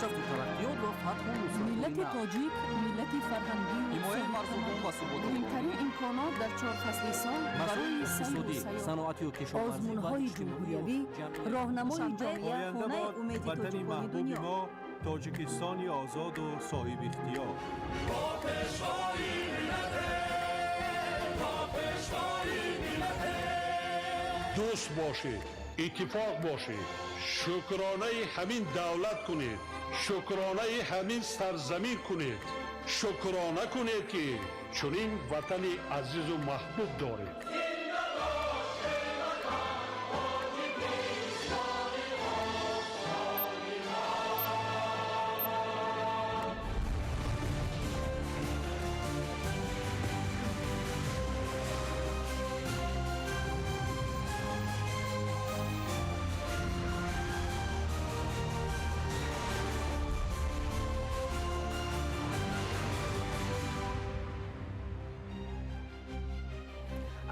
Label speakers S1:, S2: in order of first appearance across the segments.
S1: Пешрафту тараққиёт ва фатҳу нусратҳои
S2: Миллати
S1: нав.
S2: тоҷик миллати фарҳангию
S3: Ҳимояи марзубум ва суботи
S2: муҳимтарин имконот дар чор фасли сол
S1: Масоили
S2: барои сайру
S1: иқтисодӣ,
S2: сайёҳат.
S1: саноатию кишоварзӣ ва
S4: Озмунҳои
S1: иҷтимоию
S4: ҷумҳуриявӣ,
S1: ҷамъиятӣ.
S4: роҳнамои
S5: Душанбе,
S4: ҷомеа,
S6: Оянда
S5: хонаи
S6: бод
S5: умеди
S6: ватани
S5: тоҷикони
S6: маҳбуби
S5: дунё.
S6: мо, Тоҷикистони озоду соҳибихтиёр.
S7: Дӯст бошед, иттифоқ бошед, шукронаи ҳамин давлат кунед, шукронаи ҳамин сарзамин кунед, шукрона кунед, ки чунин ватани азизу маҳбуб доред.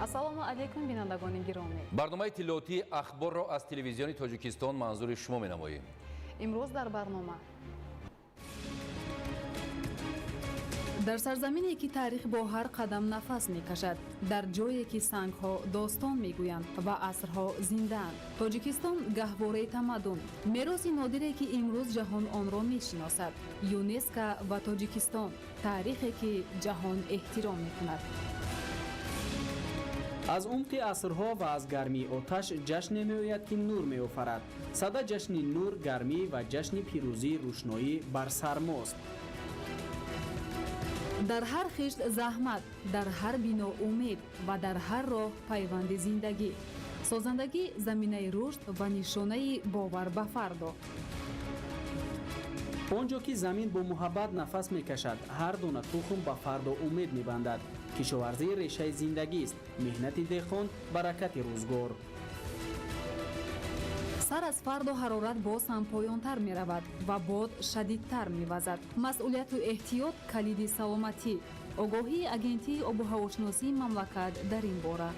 S8: Ассалому алайкум, бинандагони гиромӣ.
S3: Барномаи иттилоотии Ахборро аз Телевизиони Тоҷикистон манзури шумо менамоем.
S8: Имрӯз дар барнома: дар сарзамине, ки таърих бо ҳар қадам нафас мекашад, дар ҷое, ки сангҳо достон мегӯянд ва асрҳо зиндаанд, Тоҷикистон гаҳвораи тамаддун, мероси нодире, ки имрӯз ҷаҳон онро мешиносад, ЮНЕСКО ва Тоҷикистон, таърихе, ки ҷаҳон эҳтиром мекунад.
S9: Аз умқи асрҳо ва аз гармии оташ ҷашне меояд, ки нур меофарад. Сада ҷашни нур, гармӣ ва ҷашни пирӯзии рӯшноӣ бар сармост.
S8: Дар ҳар хишт заҳмат, дар ҳар бино умед ва дар ҳар роҳ пайванди зиндагӣ. Созандагӣ заминаи рушд ва нишонаи бовар ба фардо.
S9: Он ҷо ки замин бо муҳаббат нафас мекашад, ҳар дона тухм ба фардо умед мебандад. Кишоварзӣ решаи зиндагист, меҳнати деҳқон баракати рӯзгор.
S8: Сар аз фардо ҳарорат боз ҳам поёнтар меравад ва бод шадидтар мевазад. Масъулияту эҳтиёт калиди саломатӣ. Огоҳии Агентии обуҳавошиносии мамлакат дар ин бора.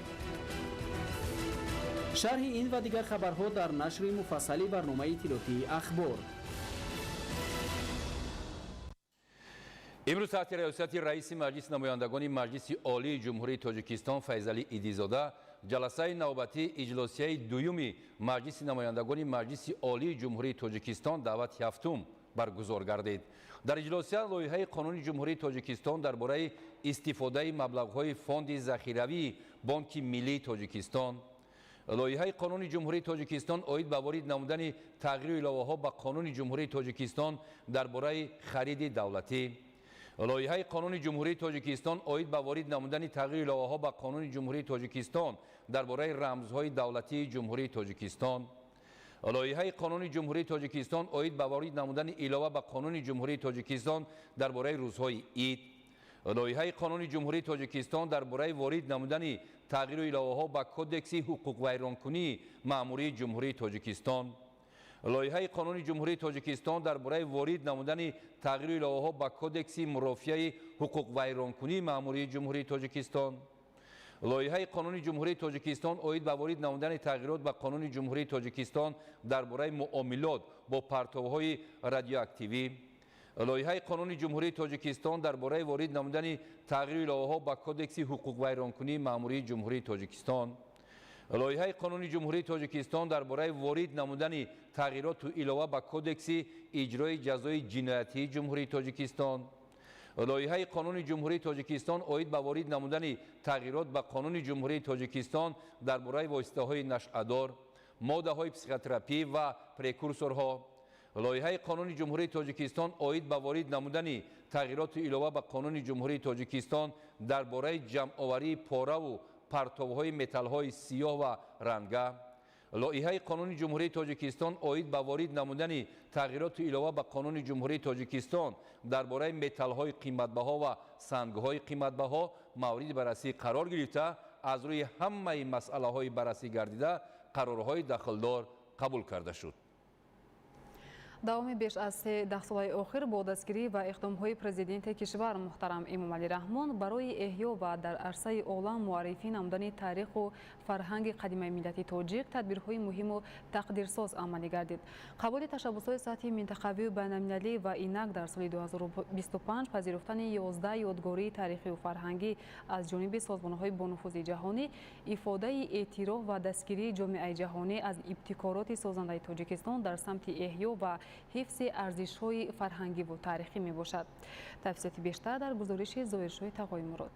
S9: Шарҳи ин ва дигар хабарҳо дар нашри муфассали барномаи иттилоотии Ахбор.
S3: Имрӯз таҳти раёсати раиси Маҷлиси намояндагони Маҷлиси Олии Ҷумҳурии Тоҷикистон Файзалӣ Идизода ҷаласаи навбатии иҷлосияи дуюми Маҷлиси намояндагони Маҷлиси Олии Ҷумҳурии Тоҷикистон даъвати ҳафтум баргузор гардид. Дар иҷлосия лоиҳаи қонуни Ҷумҳурии Тоҷикистон дар бораи истифодаи маблағҳои Фонди захиравии Бонки Миллии Тоҷикистон, лоиҳаи қонуни Ҷумҳурии Тоҷикистон оид ба ворид намудани тағйиру иловаҳо ба Қонуни Ҷумҳурии Тоҷикистон дар бораи хариди давлатӣ, лоиҳаи қонуни Ҷумҳурии Тоҷикистон оид ба ворид намудани тағйиру иловаҳо ба Қонуни Ҷумҳурии Тоҷикистон дар бораи рамзҳои давлатии Ҷумҳурии Тоҷикистон, лоиҳаи қонуни Ҷумҳурии Тоҷикистон оид ба ворид намудани илова ба Қонуни Ҷумҳурии Тоҷикистон дар бораи рӯзҳои ид, лоиҳаи қонуни Ҷумҳурии Тоҷикистон дар бораи ворид намудани тағйиру иловаҳо ба Кодекси ҳуқуқвайронкунии маъмурии Ҷумҳурии Тоҷикистон, лоиҳаи қонуни Ҷумҳурии Тоҷикистон дар бораи ворид намудани тағйиру иловаҳо ба Кодекси мурофиаи ҳуқуқвайронкунии маъмурии Ҷумҳурии Тоҷикистон, лоиҳаи қонуни Ҷумҳурии Тоҷикистон оид ба ворид намудани тағйирот ба Қонуни Ҷумҳурии Тоҷикистон дар бораи муомилот бо партовҳои радиоактивӣ, лоиҳаи қонуни Ҷумҳурии Тоҷикистон дар бораи ворид намудани тағйиру иловаҳо ба Кодекси ҳуқуқвайронкунии маъмурии Ҷумҳурии Тоҷикистон, лоиҳаи қонуни Ҷумҳурии Тоҷикистон дар бораи ворид намудани тағйироту илова ба Кодекси иҷрои ҷазои ҷиноятии Ҷумҳурии Тоҷикистон, лоиҳаи қонуни Ҷумҳурии Тоҷикистон оид ба ворид намудани тағйирот ба Қонуни Ҷумҳурии Тоҷикистон дар бораи воситаҳои нашъадор, моддаҳои психотерапӣ ва прекурсорҳо, лоиҳаи қонуни Ҷумҳурии Тоҷикистон оид ба ворид намудани тағйироту илова ба Қонуни Ҷумҳурии Тоҷикистон дар бораи ҷамъоварии пораву партовҳои металлҳои сиёҳ ва ранга, лоиҳаи қонуни Ҷумҳурии Тоҷикистон оид ба ворид намудани тағйироту илова ба Қонуни Ҷумҳурии Тоҷикистон дар бораи металлҳои қиматбаҳо ва сангҳои қиматбаҳо мавриди баррасӣ қарор гирифта, аз рӯи ҳамаи масъалаҳои баррасӣ гардида қарорҳои дахлдор қабул карда шуд.
S8: Давоми беш аз се даҳсолаи охир бо дастгирӣ ва иқдомҳои президенти кишвар муҳтарам Эмомалӣ Раҳмон барои эҳё ва дар арсаи олам муаррифӣ намудани таъриху фарҳанги қадимаи миллати тоҷик тадбирҳои муҳиму тақдирсоз амалӣ гардид. Қабули ташаббусҳои сатҳи минтақавию байналмилалӣ ва инак дар соли 2025 пазируфтани 11 ёдгории таърихию фарҳангӣ аз ҷониби созмонҳои бонуфузи ҷаҳонӣ ифодаи эътироф ва дастгирии ҷомеаи ҷаҳонӣ аз ибтикороти созандаи Тоҷикистон дар самти эҳё ва ҳифзи арзишҳои фарҳангиву таърихӣ мебошад. Тафсилоти бештар дар гузориши Зоҳиршоҳи Тағоимурод.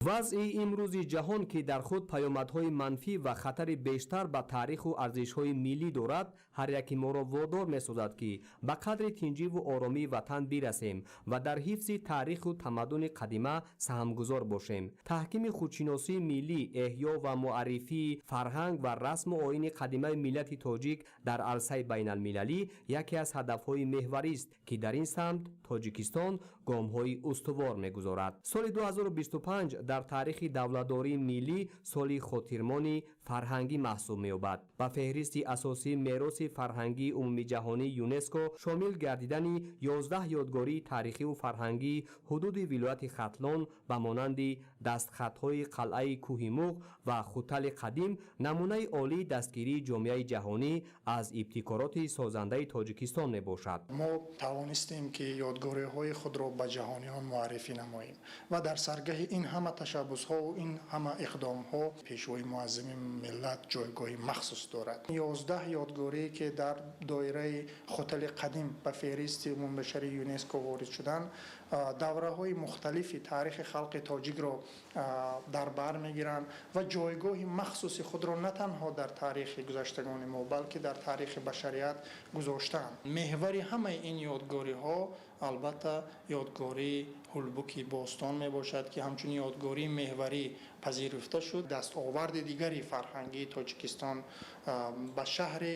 S4: Вазъи имрӯзи ҷаҳон, ки дар худ паёмадҳои манфӣ ва хатари бештар ба таъриху арзишҳои миллӣ дорад, ҳар яки моро водор месозад, ки ба қадри тинҷиву оромии ватан бирасем ва дар ҳифзи таъриху тамаддуни қадима саҳмгузор бошем. Таҳкими худшиносии миллӣ, эҳё ва муаррифии фарҳанг ва расму оини қадимаи миллати тоҷик дар арсаи байналмилалӣ яке аз ҳадафҳои меҳварист, ки дар ин самт Тоҷикистон гомҳои устувор мегузорад. Соли 2025 дар таърихи давлатдории миллӣ соли хотирмони фарҳангӣ маҳсуб меёбад. Ба феҳристи асосии мероси фарҳангии умумиҷаҳонии ЮНЕСКО шомил гардидани 11 ёдгории таърихиву фарҳангии ҳудуди вилояти Хатлон ба монанди дастхатҳои қалъаи Кӯҳи Муғ ва Хутали қадим намунаи олии дастгирии ҷомеаи ҷаҳонӣ аз ибтикороти созандаи Тоҷикистон мебошад.
S5: Мо тавонистем, ки ёдгориҳои худро ба ҷаҳониён муаррифӣ намоем ва дар саргаҳи ин ҳама ташаббусҳову ин ҳама иқдомҳо Пешвои муаззами миллат ҷойгоҳи махсус дорад. 11 ёдгорие, ки дар доираи Хутали қадим ба феҳристи умумбашарии ЮНЕСКО ворид шуданд, давраҳои мухталифи таърихи халқи тоҷикро дар бар мегиранд ва ҷойгоҳи махсуси худро на танҳо дар таърихи гузаштагони мо, балки дар таърихи башарият гузоштаанд. Меҳвари ҳамаи ин ёдгориҳо албатта ёдгории Ҳулбуки бостон мебошад, ки ҳамчун ёдгории меҳварӣ пазируфта шуд. Дастоварди дигари фарҳангии Тоҷикистон ба шаҳри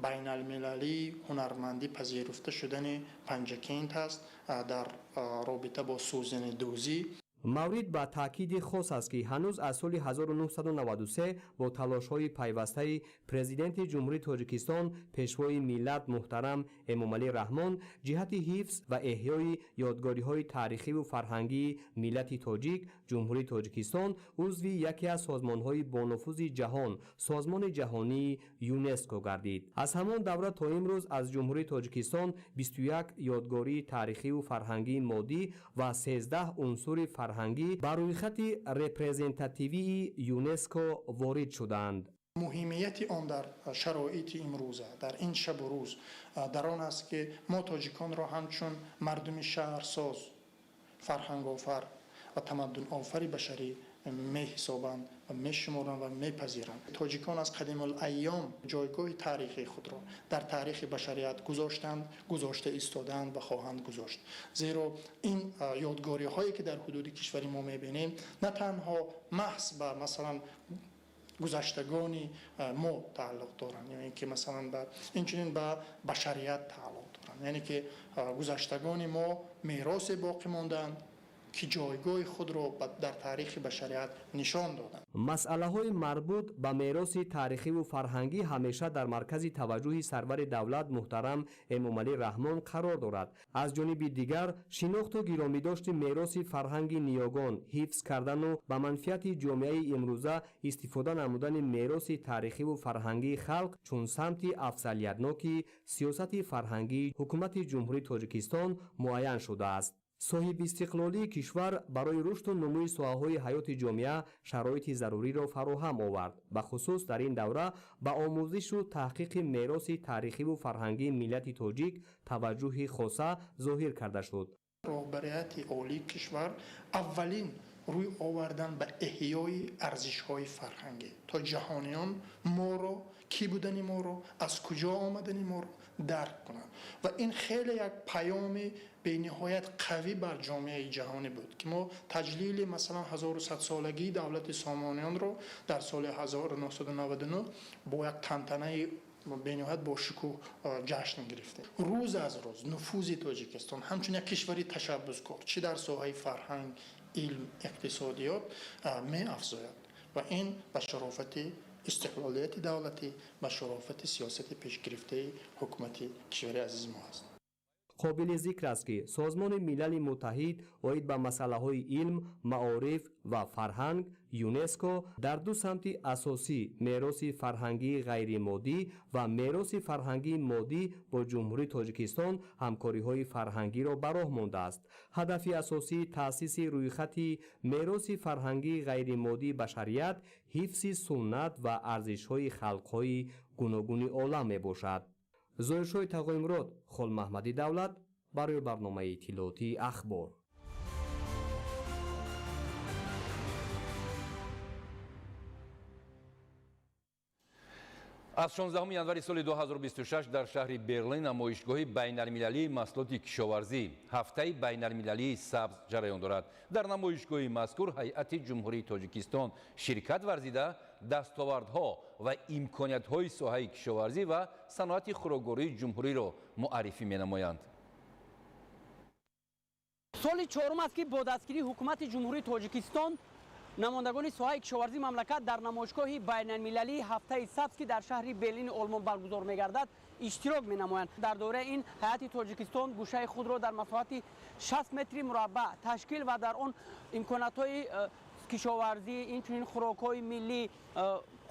S5: байналмилалии ҳунармандӣ пазируфта шудани Панҷакент аст дар робита бо сӯзанидӯзӣ.
S4: Маврид ба таъкиди хос аст, ки ҳанӯз аз соли 1993 бо талошҳои пайвастаи Президенти Ҷумҳурии Тоҷикистон, Пешвои миллат муҳтарам Эмомалӣ Раҳмон ҷиҳати ҳифз ва эҳёи ёдгориҳои таърихиву фарҳангии миллати тоҷик Ҷумҳурии Тоҷикистон узви яке аз созмонҳои бонуфузи ҷаҳон, Созмони ҷаҳонии ЮНЕСКО гардид. Аз ҳамон давра то имрӯз аз Ҷумҳурии Тоҷикистон 21 ёдгории таърихиву фарҳангии моддӣ ва 13 унсури фарҳангӣ ба рӯйхати репрезентативии ЮНЕСКО ворид шуданд.
S5: Муҳимияти он дар шароити имрӯза, дар ин шабу рӯз, дар он аст, ки мо тоҷиконро ҳамчун мардуми шаҳрсоз, фарҳангофар ва тамаддунофари башарӣ меҳисобанд ва мешуморанд ва мепазиранд. Тоҷикон аз қадимулайём ҷойгоҳи таърихии худро дар таърихи башарият гузоштанд, гузошта истодаанд ва хоҳанд гузошт, зеро ин ёдгориҳое, ки дар ҳудуди кишвари мо мебинем, на танҳо маҳз ба, масалан, гузаштагони мо тааллуқ доранд ё ин ки, масалан, ба инчунин ба башарият тааллуқ доранд, яъне ки гузаштагони мо меросе боқӣ мондаанд, ки ҷойгоҳи худро дар таърихи башарият нишон доданд.
S4: Масъалаҳои марбут ба мероси таърихиву фарҳангӣ ҳамеша дар маркази таваҷҷӯҳи сарвари давлат муҳтарам Эмомалӣ Раҳмон қарор дорад. Аз ҷониби дигар, шинохту гиромидошти мероси фарҳанги ниёгон, ҳифз кардану ба манфиати ҷомеаи имрӯза истифода намудани мероси таърихиву фарҳангии халқ чун самти афзалиятноки сиёсати фарҳангии Ҳукумати Ҷумҳурии Тоҷикистон муайян шудааст. Соҳибистиқлолии кишвар барои рушду нумӯи соҳаҳои ҳаёти ҷомеа шароити заруриро фароҳам овард. Бахусус дар ин давра ба омӯзишу таҳқиқи мероси таърихиву фарҳангии миллати тоҷик таваҷҷӯҳи хоса зоҳир карда шуд.
S5: Роҳбарияти олии кишвар аввалин рӯй овардан ба эҳёи арзишҳои фарҳангӣ, то ҷаҳониён моро, кӣ будани моро, аз куҷо омадани моро дарк кунанд. Ва ин хеле як паёми бениҳоят қавӣ бар ҷомеаи ҷаҳонӣ буд, ки мо таҷлили, масалан, 1100-солагии давлати Сомониёнро дар соли 1999 бо як тантанаи бениҳоят бошукӯҳ ҷашн гирифтем. Рӯз аз рӯз нуфузи Тоҷикистон ҳамчун як кишвари ташаббускор чӣ дар соҳаи фарҳанг, илм, иқтисодиёт меафзояд ва ин ба шарофати Истиқлолияти давлатӣ ва шарофати сиёсати пешгирифтаи ҳукумати кишвари азизи мо аст.
S4: Қобили зикр аст, ки Созмони Милали Муттаҳид оид ба масъалаҳои илм, маориф ва фарҳанг ЮНЕСКО дар ду самти асосӣ мероси фарҳангии ғайримоддӣ ва мероси фарҳангии моддӣ бо Ҷумҳурии Тоҷикистон ҳамкориҳои фарҳангиро ба роҳ мондааст. Ҳадафи асосии таъсиси рӯйхати мероси фарҳангии ғайримоддии башарият ҳифзи суннат ва арзишҳои халқҳои гуногуни олам мебошад. Зоиршоҳи Тағоимурод, Холмаҳмади Давлат барои барномаи иттилоотии Ахбор.
S3: Аз 16 январи соли 2026 дар шаҳри Берлин намоишгоҳи байналмилалии маҳсулоти кишоварзӣ ҳафтаи байналмилалии сабз ҷараён дорад. Дар намоишгоҳи мазкур ҳайати Ҷумҳурии Тоҷикистон ширкат варзида дастовардҳо ва имкониятҳои соҳаи кишоварзӣ ва саноати хӯроквории ҷумҳуриро муаррифӣ менамоянд.
S10: Соли чорум аст, ки бо дастгирии ҳукумати Ҷумҳурии Тоҷикистон намояндагони соҳаи кишоварзии мамлакат дар намоишгоҳи байналмилалии ҳафтаи сабз, ки дар шаҳри Берлини Олмон баргузор мегардад, иштирок менамоянд. Дар доираи ин ҳайати Тоҷикистон гӯшаи худро дар масоҳати 60 метри мураббаъ ташкил ва дар он имкониятҳои кишоварзӣ, инчунин хӯрокҳои миллӣ,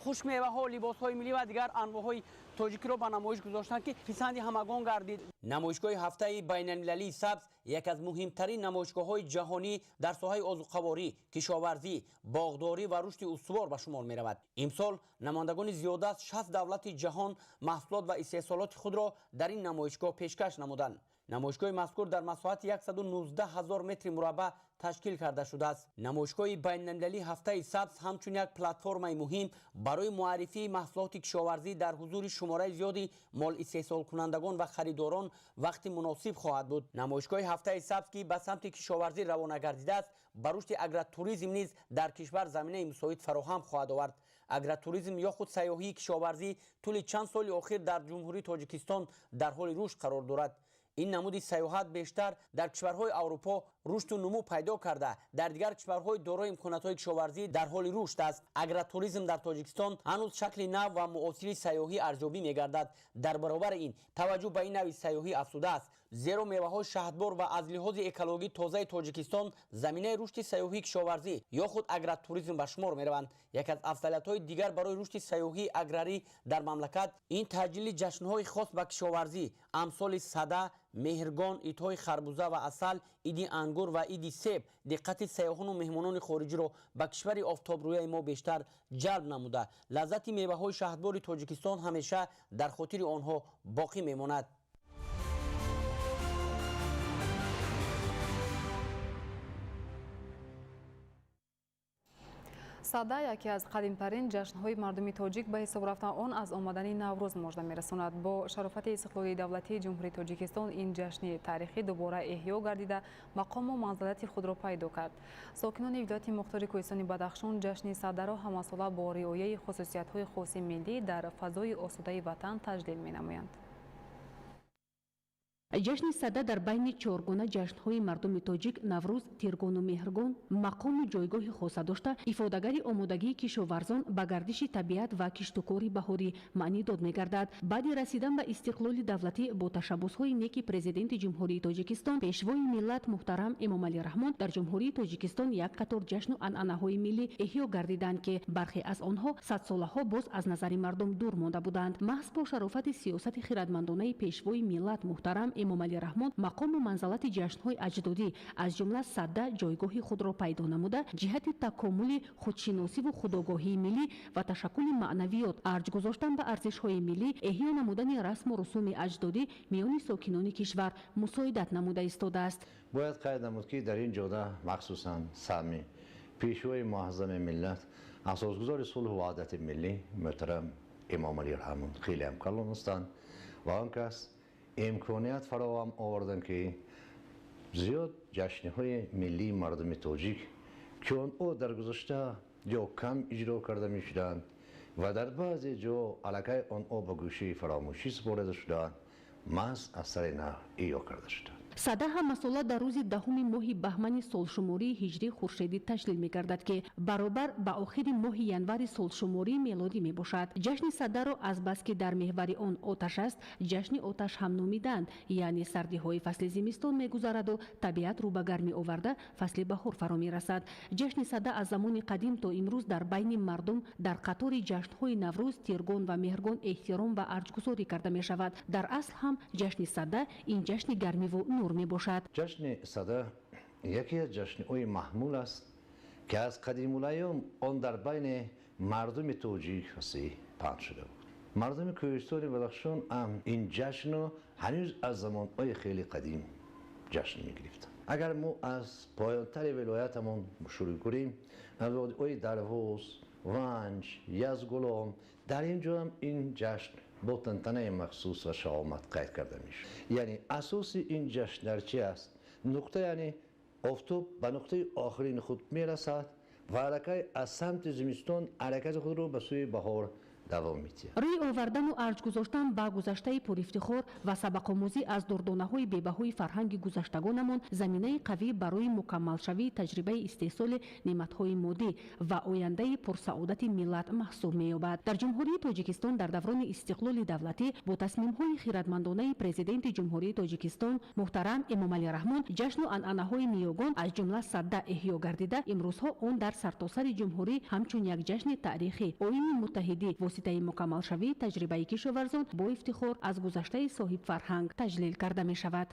S10: хушкмеваҳо, либосҳои миллӣ ва дигар анвоъҳои тоҷикиро ба намоиш гузоштанд, ки писанди ҳамагон гардид. Намоишгоҳи ҳафтаи байналмилалии сабз яке аз муҳимтарин намоишгоҳҳои ҷаҳонӣ дар соҳаи озуқаворӣ, кишоварзӣ, боғдорӣ ва рушди устувор ба шумор меравад. Имсол намояндагони зиёда аз 60 давлати ҷаҳон маҳсулот ва истеҳсолоти худро дар ин намоишгоҳ пешкаш намуданд. Намоишгоҳи мазкур дар масоҳати 119 ҳазор метри мураббаъ ташкил карда шудааст. Намоишгоҳи байналмилалии ҳафтаи сабз ҳамчун як платформаи муҳим барои муаррифии маҳсулоти кишоварзӣ дар ҳузури шумораи зиёди молистеҳсолкунандагон ва харидорон вақти муносиб хоҳад буд. Намоишгоҳи ҳафтаи сабз, ки ба самти кишоварзӣ равона гардидааст, ба рушди агротуризм низ дар кишвар заминаи мусоид фароҳам хоҳад овард. Агротуризм ё худ сайёҳии кишоварзӣ тӯли чанд соли охир дар Ҷумҳурии Тоҷикистон дар ҳоли рушд қарор дорад. Ин намуди сайёҳат бештар дар кишварҳои Аврупо рушду нумӯ пайдо карда, дар дигар кишварҳои дорои имкониятҳои кишоварзӣ дар ҳоли рушд аст. Агротуризм дар Тоҷикистон ҳанӯз шакли нав ва муосири сайёҳӣ арзёбӣ мегардад. Дар баробари ин таваҷҷӯҳ ба ин нави сайёҳӣ афзудааст, зеро меваҳои шаҳдбор ва аз лиҳози экологӣ тозаи Тоҷикистон заминаи рушди сайёҳии кишоварзӣ ё худ агротуризм ба шумор мераванд. Яке аз афзалиятҳои дигар барои рушди сайёҳии аграрӣ дар мамлакат ин таҷлили ҷашнҳои хос ба кишоварзӣ амсоли Сада, Меҳргон, идҳои харбуза ва асал, иди ангур ва иди себ диққати сайёҳону меҳмонони хориҷиро ба кишвари офтобрӯяи мо бештар ҷалб намуда, лаззати меваҳои шаҳдбори Тоҷикистон ҳамеша дар хотири онҳо боқӣ мемонад.
S8: Сада яке аз қадимтарин ҷашнҳои мардуми тоҷик ба ҳисоб рафта, он аз омадани Наврӯз мужда мерасонад. Бо шарофати истиқлоли давлатии Ҷумҳурии Тоҷикистон ин ҷашни таърихӣ дубора эҳё гардида, мақому манзалати худро пайдо кард. Сокинони вилояти мухтори Кӯҳистони Бадахшон ҷашни Садаро ҳамасола бо риояи хусусиятҳои хоси миллӣ дар фазои осудаи ватан таҷлил менамоянд.
S11: Ҷашни Сада дар байни чоргуна ҷашнҳои мардуми тоҷик Наврӯз, Тиргону Меҳргон мақому ҷойгоҳи хоса дошта, ифодагари омодагии кишоварзон ба гардиши табиат ва киштукори баҳорӣ маънидод мегардад. Баъди расидан ба истиқлоли давлатӣ бо ташаббусҳои неки Президенти Ҷумҳурии Тоҷикистон, Пешвои миллат муҳтарам Эмомалӣ Раҳмон дар Ҷумҳурии Тоҷикистон як қатор ҷашну анъанаҳои миллӣ эҳё гардиданд, ки бархе аз онҳо садсолаҳо боз аз назари мардум дур монда буданд. Маҳз бо шарофати сиёсати хирадмандонаи Пешвои миллат муҳтарам Эмомалӣ Раҳмон мақому манзалати ҷашнҳои аҷдодӣ аз ҷумла Сада ҷойгоҳи худро пайдо намуда, ҷиҳати такомули худшиносиву худогоҳии миллӣ ва ташаккули маънавиёт, арҷ гузоштан ба арзишҳои миллӣ, эҳё намудани расму русуми аҷдодӣ миёни сокинони кишвар мусоидат намуда истодааст.
S12: Бояд қайд намуд, ки дар ин ҷода махсусан саҳми Пешвои муаззами миллат, асосгузори сулҳу ваҳдати миллӣ муҳтарам Эмомалӣ Раҳмон хеле ҳам калон ҳастанд ва он кас имконият фароҳам оварданд, ки зиёд ҷашниҳои миллии мардуми тоҷик, ки онҳо дар гузашта ё кам иҷро карда мешуданд ва дар баъзе ҷо аллакай онҳо ба гӯшаи фаромӯшӣ супорида шуданд, маҳз аз сари нав эҳё карда шуданд.
S11: Сада ҳамасола дар рӯзи 10 моҳи баҳмани солшумории ҳиҷрии хуршедӣ таҷлил мегардад, ки баробар ба охири моҳи январи солшумории мелодӣ мебошад. Ҷашни садаро азбаски дар меҳвари он оташ аст, ҷашни оташ ҳам номиданд, яъне сардиҳои фасли зимистон мегузараду табиат рӯ ба гармӣ оварда фасли баҳор фаро мерасад. Ҷашни сада аз замони қадим то имрӯз дар байни мардум дар қатори ҷашнҳои Наврӯз, Тиргон ва Меҳргон эҳтиром ва арҷгузорӣ карда мешавад. Дар асл ҳам ҷашни сада ин ҷашни гармиву нур мебошад.
S12: Ҷашни сада яке аз ҷашнҳои маҳмул аст, ки аз қадимулайём он дар байни мардуми тоҷик васеъ паҳн шуда буд. Мардуми кӯҳистони Бадахшон ҳам ин ҷашнро ҳанӯз аз замонҳои хеле қадим ҷашн мегирифтанд. Агар мо аз поёнтари вилоятамон шурӯъ кунем, аз водиҳои Дарвоз, Ванҷ, Язгулом, дар ин ҷо ҳам ин ҷашн бо тантанаи махсус ва шаҳомат қайд карда мешуд. Яъне асоси ин ҷашн дар чи аст? Нуқта, яъне офтоб ба нуқтаи охирини худ мерасад ва аллакай аз самти зимистон ҳаракати худро ба сӯи баҳор давом медиҳад.
S11: Рӯй овардану арҷ гузоштан ба гузаштаи пурифтихор ва сабақомӯзӣ аз дурдонаҳои бебаҳои фарҳанги гузаштагонамон заминаи қавӣ барои мукаммалшавии таҷрибаи истеҳсоли неъматҳои моддӣ ва ояндаи пурсаодати миллат маҳсуб меёбад. Дар Ҷумҳурии Тоҷикистон дар даврони истиқлоли давлатӣ бо тасмимҳои хиратмандонаи Президенти Ҷумҳурии Тоҷикистон муҳтарам Эмомалӣ Раҳмон ҷашну анъанаҳои ниёгон аз ҷумла сада эҳё гардида, имрӯзҳо он дар сартосари ҷумҳурӣ ҳамчун як ҷашни таърихӣ, оини муттаҳидӣ, воситаи мукаммалшавии таҷрибаи кишоварзон бо ифтихор аз гузаштаи соҳибфарҳанг таҷлил карда мешавад.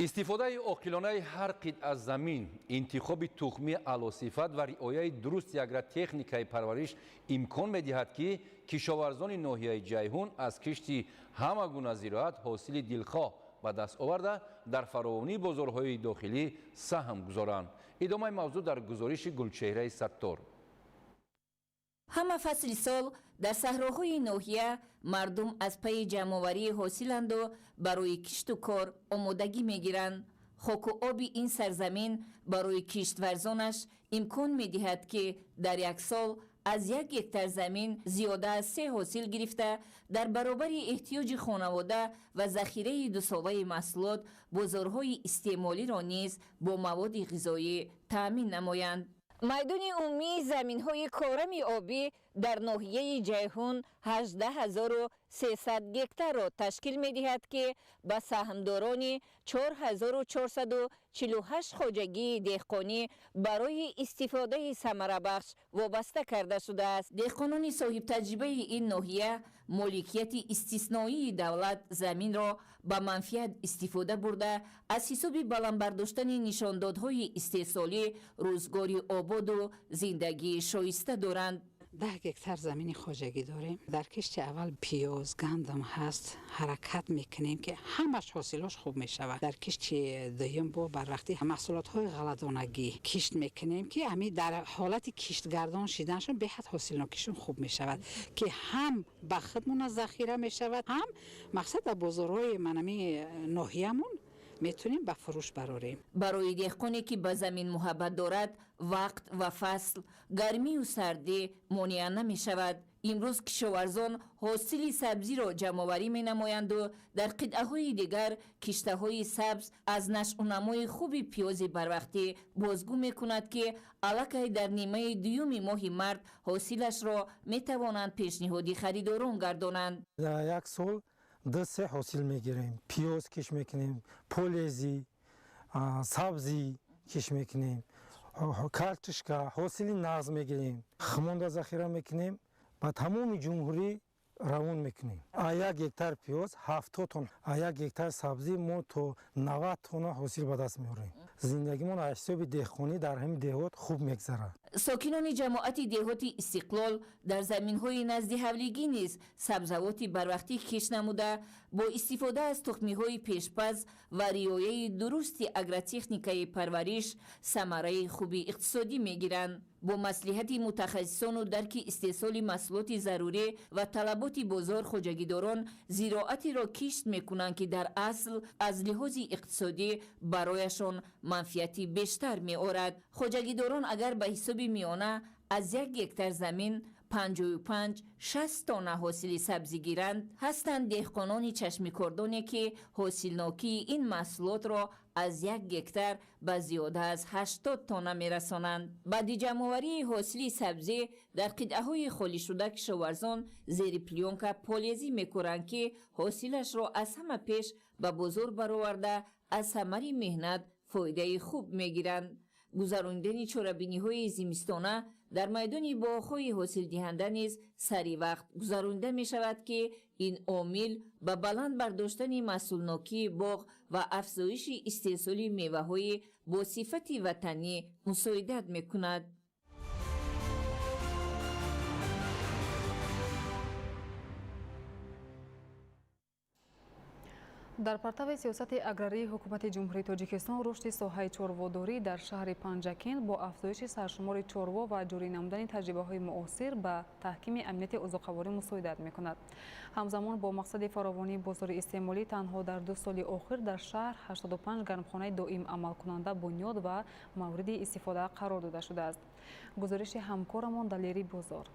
S3: Истифодаи оқилонаи ҳар қитъа замин, интихоби тухмии аълосифат ва риояи дурусти агротехникаи парвариш имкон медиҳад, ки кишоварзони ноҳияи Ҷайҳун аз кишти ҳама гуна зироат ҳосили дилхоҳ ба даст оварда дар фаровонии бозорҳои дохилӣ саҳм гузоранд. Идомаи мавзӯъ дар гузориши Гулчеҳраи Саттор.
S13: Ҳама фасли сол дар саҳроҳои ноҳия мардум аз пайи ҷамъоварии ҳосиланду барои кишту кор омодагӣ мегиранд. Хоку оби ин сарзамин барои киштварзонаш имкон медиҳад, ки дар як сол аз 1 гектар замин зиёда аз 3 ҳосил гирифта, дар баробари эҳтиёҷи хонавода ва захираи дусолаи маҳсулот бозорҳои истеъмолиро низ бо маводи ғизоӣ таъмин намоянд. Майдони умумии заминҳои корами обӣ дар ноҳияи Ҷайҳун 18300 гектарро ташкил медиҳад, ки ба саҳмдорони 4448 хоҷагии деҳқонӣ барои истифодаи самарабахш вобаста карда шудааст. Деҳқонони соҳибтаҷрибаи ин ноҳия моликияти истисноии давлат заминро ба манфиат истифода бурда, аз ҳисоби баланд бардоштани нишондодҳои истеҳсолӣ рӯзгори ободу зиндагии шоиста доранд.
S14: 10 гектар замини хоҷагӣ дорем. Дар кишти аввал пиёз, гандум ҳаст. Ҳаракат мекунем, ки ҳамаш ҳосилош хуб мешавад. Дар кишти дуюм бо барвақтӣ маҳсулотҳои ғалладонагӣ кишт мекунем, ки ҳами дар ҳолати киштгардон шиданшон беҳад ҳосилнокишон хуб мешавад, ки ҳам ба худмона захира мешавад, ҳам мақсад дар бозорҳои манами ноҳиямон метавонем ба фурӯш барорем.
S13: Барои деҳқоне, ки ба замин муҳаббат дорад, вақт ва фасл, гармию сардӣ монеа намешавад. Имрӯз кишоварзон ҳосили сабзиро ҷамъоварӣ менамоянду дар қитъаҳои дигар киштаҳои сабз аз нашъунамои хуби пиёзи барвақтӣ бозгӯ мекунад, ки аллакай дар нимаи дуюми моҳи март ҳосилашро метавонанд пешниҳоди харидорон гардонанд.
S15: Дар як сол 2-3 ҳосил мегирем. Пиёз киш мекунем, полези, сабзӣ киш мекунем, картошка, ҳосили нағз мегирем. Хумонда захира мекунем, ба тамоми ҷумҳурӣ равон мекунем. А 1 гектар пиёз 70 тонна, а 1 гектар сабзӣ мо то 90 тонна ҳосил ба даст меорем. Зиндагимон аз ҳисоби деҳқонӣ дар ҳамин деҳот хуб мегзарад.
S13: Сокинони ҷамоати деҳоти Истиқлол дар заминҳои назди ҳавлигӣ низ сабзавоти барвақтӣ кишт намуда, бо истифода аз тухмиҳои пешпаз ва риояи дурусти агротехникаи парвариш самараи хуби иқтисодӣ мегиранд. Бо маслиҳати мутахассисону дарки истеҳсоли маҳсулоти зарурӣ ва талаботи бозор хоҷагидорон зироатеро кишт мекунанд, ки дар асл аз лиҳози иқтисодӣ барояшон манфиати бештар меорад. Хоҷагидорон агар ба ҳисоби миёна аз 1 гектар замин 55-60 тонна ҳосили сабзӣ гиранд, ҳастанд деҳқонони чашмикордоне, ки ҳосилнокии ин маҳсулотро аз 1 гектар ба зиёда аз 80 тонна мерасонанд. Баъди ҷамъоварии ҳосили сабзӣ дар қитъаҳои холишуда кишоварзон зери плёнка полезӣ мекоранд, ки ҳосилашро аз ҳама пеш ба бозор бароварда, аз самари меҳнат фоидаи хуб мегиранд. Гузаронидани чорабиниҳои зимистона дар майдони боғҳои ҳосилдиҳанда низ сари вақт гузаронида мешавад, ки ин омил ба баланд бардоштани маҳсулнокии боғ ва афзоиши истеҳсоли меваҳои бо сифати ватанӣ мусоидат мекунад.
S8: Дар партави сиёсати аграрии ҳукумати Ҷумҳурии Тоҷикистон рушди соҳаи чорводорӣ дар шаҳри Панҷакент бо афзоиши саршумори чорво ва ҷорӣ намудани таҷрибаҳои муосир ба таҳкими амнияти озуқаворӣ мусоидат мекунад. Ҳамзамон бо мақсади фаровонии бозори истеъмолӣ танҳо дар 2 соли охир дар шаҳр 85 гармхонаи доим амалкунанда бунёд ва мавриди истифода қарор дода шудааст. Гузориши ҳамкорамон Далери Бозор.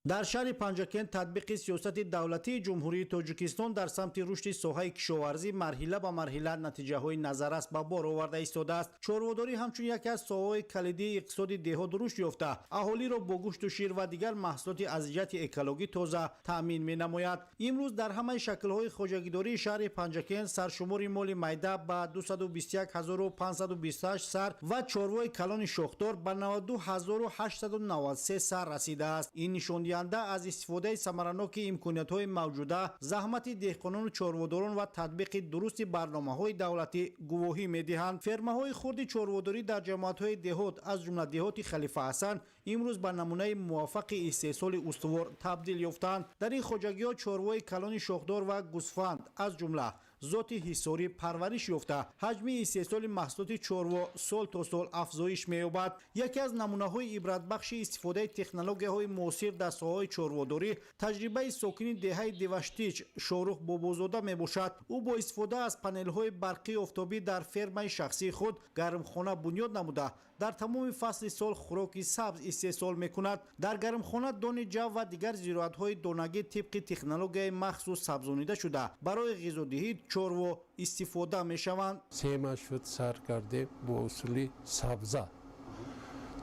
S16: Дар шаҳри Панҷакент татбиқи сиёсати давлатии Ҷумҳурии Тоҷикистон дар самти рушди соҳаи кишоварзӣ марҳила ба марҳила натиҷаҳои назаррас ба бор оварда истодааст. Чорводорӣ ҳамчун яке аз соҳаҳои калидии иқтисоди деҳот рушд ёфта, аҳолиро бо гӯшту шир ва дигар маҳсулоти аз ҷиҳати экологӣ тоза таъмин менамояд. Имрӯз дар ҳамаи шаклҳои хоҷагидории шаҳри Панҷакент саршумори моли майда ба 221528 сар ва чорвои калони шохдор ба 92893 сар расидааст. Ин нишондиҳанда аз истифодаи самараноки имкониятҳои мавҷуда, заҳмати деҳқонону чорводорон ва татбиқи дурусти барномаҳои давлатӣ гувоҳӣ медиҳанд. Фермаҳои хурди чорводорӣ дар ҷамоатҳои деҳот, аз ҷумла деҳоти Халифа Ҳасан, имрӯз ба намунаи муваффақи истеҳсоли устувор табдил ёфтанд. Дар ин хоҷагиҳо чорвои калони шохдор ва гӯсфанд, аз ҷумла зоти ҳисорӣ парвариш ёфта, ҳаҷми истеҳсоли маҳсулоти чорво сол то сол афзоиш меёбад. Яке аз намунаҳои ибратбахши истифодаи технологияҳои муосир дар соҳаҳои чорводорӣ таҷрибаи сокини деҳаи Деваштич Шорух Бобозода мебошад. Ӯ бо истифода аз панелҳои барқии офтобӣ дар фермаи шахсии худ гармхона бунёд намуда, дар тамоми фасли сол хӯроки сабз истеҳсол мекунад. Дар гармхона дони ҷав ва дигар зироатҳои донагӣ тибқи технологияи махсус сабзонида шуда, барои ғизодиҳии чорво истифода мешаванд.
S17: 3 моҳ шуд сар кардем бо усули сабза.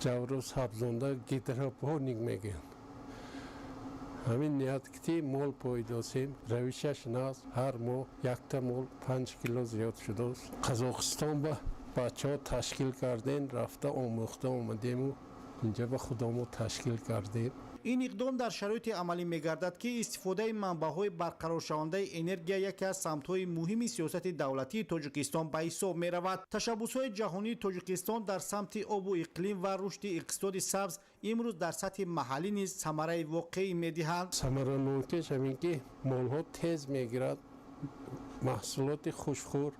S17: Ҷавро сабзонда гидропоник мегӯянд. Ҳамин ният ки мол пойдосем, равишаш наз, ҳар моҳ якта мол 5 кило зиёд шудааст. Қазоқистон ба бачаҳо ташкил кардем, рафта омӯхта омадему инҷа ба худамо ташкил кардем.
S16: Ин иқдом дар шароите амалӣ мегардад, ки истифодаи манбаъҳои барқароршавандаи энергия яке аз самтҳои муҳими сиёсати давлатии Тоҷикистон ба ҳисоб меравад. Ташаббусҳои ҷаҳонии Тоҷикистон дар самти обу иқлим ва рушди иқтисоди сабз имрӯз дар сатҳи маҳаллӣ низ самараи воқеӣ медиҳанд.
S17: Самаранокиш ҳамин ки молҳо тез мегирад, маҳсулоти хушхӯр,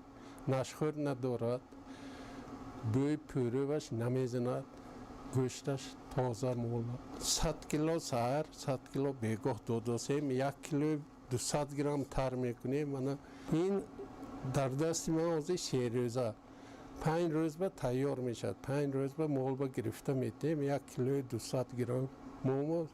S17: нашхӯр надорад, бӯи пӯрӯваш намезанад, гӯшташ тоза мола. 100 кило саҳар, 100 кило бегоҳ додосем, 1 килои 200 грамм тар мекунем. Мана ин дар дасти ман ҳозир 3 рӯза, 5 рӯз ба тайёр мешавад. 5 рӯз ба мол ба гирифта метаҳем, 1 килои 200 грамм момо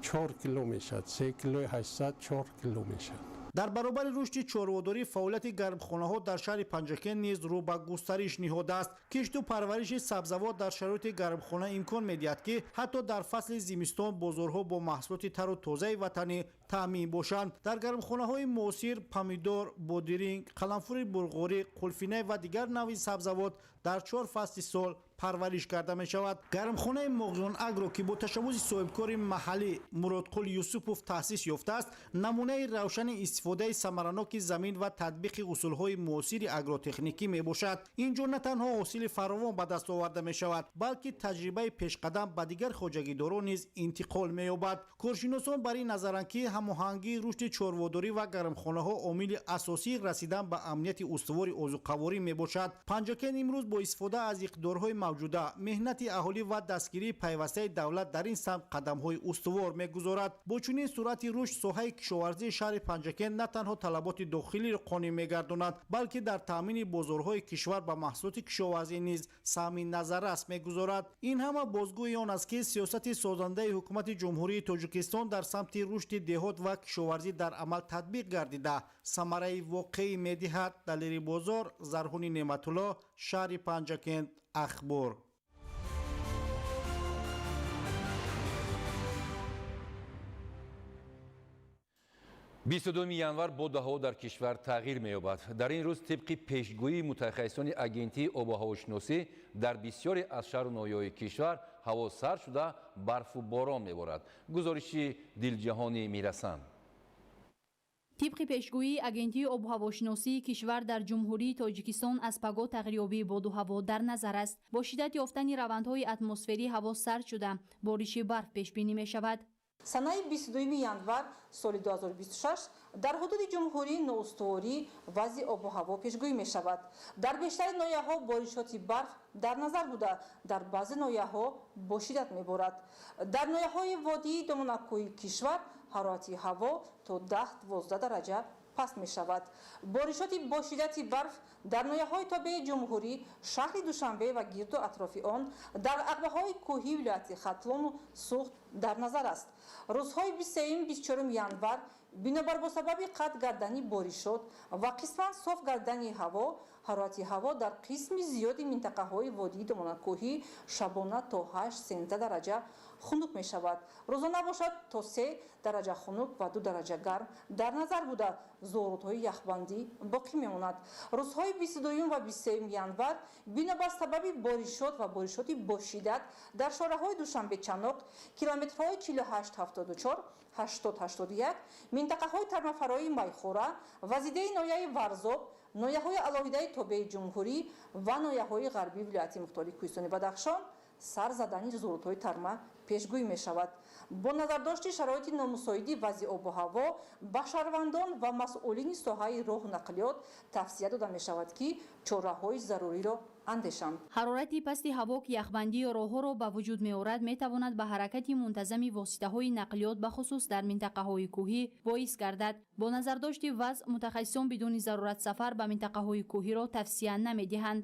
S17: 4 кило мешавад, 3 килои 800 4 кило мешавад.
S16: Дар баробари рушди чорводорӣ фаъолияти гармхонаҳо дар шаҳри Панҷакент низ рӯ ба густариш ниҳодааст. Кишту парвариши сабзавот дар шароити гармхона имкон медиҳад, ки ҳатто дар фасли зимистон бозорҳо бо маҳсулоти тару тозаи ватанӣ таъмин бошанд. Дар гармхонаҳои муосир помидор, бодиринг, қаламфури бурғорӣ, қулфинай ва дигар навъи сабзавот дар 4 фасли сол парвариш карда мешавад. Гармхонаи Моғён Агро, ки бо ташаббуси соҳибкори маҳаллӣ Муродқул Юсупов таъсис ёфтааст, намунаи равшани истифодаи самараноки замин ва татбиқи усулҳои муосири агротехникӣ мебошад. Ин ҷо на танҳо ҳосили фаровон ба даст оварда мешавад, балки таҷрибаи пешқадам ба дигар хоҷагидорон низ интиқол меёбад. Коршиносон бар ин назаранд, ки ҳамоҳангии рушди чорводорӣ ва гармхонаҳо омили асосии расидан ба амнияти устувори озуқаворӣ мебошад. Панҷакент имрӯз бо истифода аз иқтидорҳои мавҷуда, меҳнати аҳолӣ ва дастгирии пайвастаи давлат дар ин самт қадамҳои устувор мегузорад. Бо чунин суръати рушд соҳаи кишоварзии шаҳри Панҷакент на танҳо талаботи дохилиро қонеъ мегардонад, балки дар таъмини бозорҳои кишвар ба маҳсулоти кишоварзӣ низ саҳми назаррас мегузорад. Ин ҳама бозгӯи он аст, ки сиёсати созандаи ҳукумати Ҷумҳурии Тоҷикистон дар самти рушди деҳот ва кишоварзӣ дар амал татбиқ гардида, самараи воқеӣ медиҳад. Далери Бозор, Зарҳуни Неъматулло, шаҳри Панҷакент, Ахбор.
S3: 22 январ боду ҳаво дар кишвар тағйир меёбад. Дар ин рӯз тибқи пешгӯии мутахассисони агентии обу ҳавошиносӣ дар бисёре аз шаҳру ноҳияҳои кишвар ҳаво сард шуда, барфу борон меборад. Гузориши Дилҷаҳони Мирасан.
S18: Тибқи пешгӯии агентии обуҳавошиносии кишвар дар Ҷумҳурии Тоҷикистон аз пагоҳ тағйирёбии боду ҳаво дар назар аст. Бо шиддат ёфтани равандҳои атмосферӣ ҳаво сард шуда, бориши барф пешбинӣ мешавад.
S19: Санаи 22 январ соли 2026 дар ҳудуди ҷумҳурӣ ноустуворӣ вазъи обу ҳаво пешгӯӣ мешавад. Дар бештари ноҳияҳо боришоти барф дар назар буда, дар баъзе ноҳияҳо бо шиддат меборад. Дар ноҳияҳои водии доманакӯҳи кишвар ҳарорати ҳаво то 10-12 дараҷа паст мешавад. Боришоти бо шиддати барф дар ноҳияҳои тобеи ҷумҳурӣ, шаҳри Душанбе ва гирду атрофи он, дар ағбаҳои кӯҳии вилояти Хатлону Суғд дар назар аст. Рӯзҳои 23-24 январ бинобар бо сабаби қатъ гардани боришот ва қисман соф гардани ҳаво, ҳарорати ҳаво дар қисми зиёди минтақаҳои водии доманакӯҳӣ шабона то 8-13 дараҷа хунук мешавад. Рӯзона бошад то 3 дараҷа хунук ва 2 дараҷа гарм дар назар буда, зуҳуротҳои яхбандӣ боқӣ мемонад. Рӯзҳои 22 ва 23 январ бинобар сабаби боришот ва боришоти бошиддат дар шораҳои Душанбе-Чаноқ, километрҳои 48-74, 80-81, минтақаҳои тармафарои Майхӯра, вазидаи ноҳияи Варзоб, ноҳияҳои алоҳидаи тобеи ҷумҳурӣ ва ноҳияҳои ғарбии вилояти мухтори Кӯҳистони Бадахшон сар задани зуҳуротҳои тарма пешгӯӣ мешавад. Бо назардошти шароити номусоиди вазъи обу ҳаво ба шаҳрвандон ва масъулини соҳаи роҳу нақлиёт тавсия дода мешавад, ки чораҳои заруриро андешанд.
S18: Ҳарорати пасти ҳаво, ки яхбандии роҳҳоро ба вуҷуд меорад, метавонад ба ҳаракати мунтазами воситаҳои нақлиёт бахусус дар минтақаҳои кӯҳӣ боис гардад. Бо назардошти вазъ мутахассисон бидуни зарурат сафар ба минтақаҳои кӯҳиро тавсия намедиҳанд.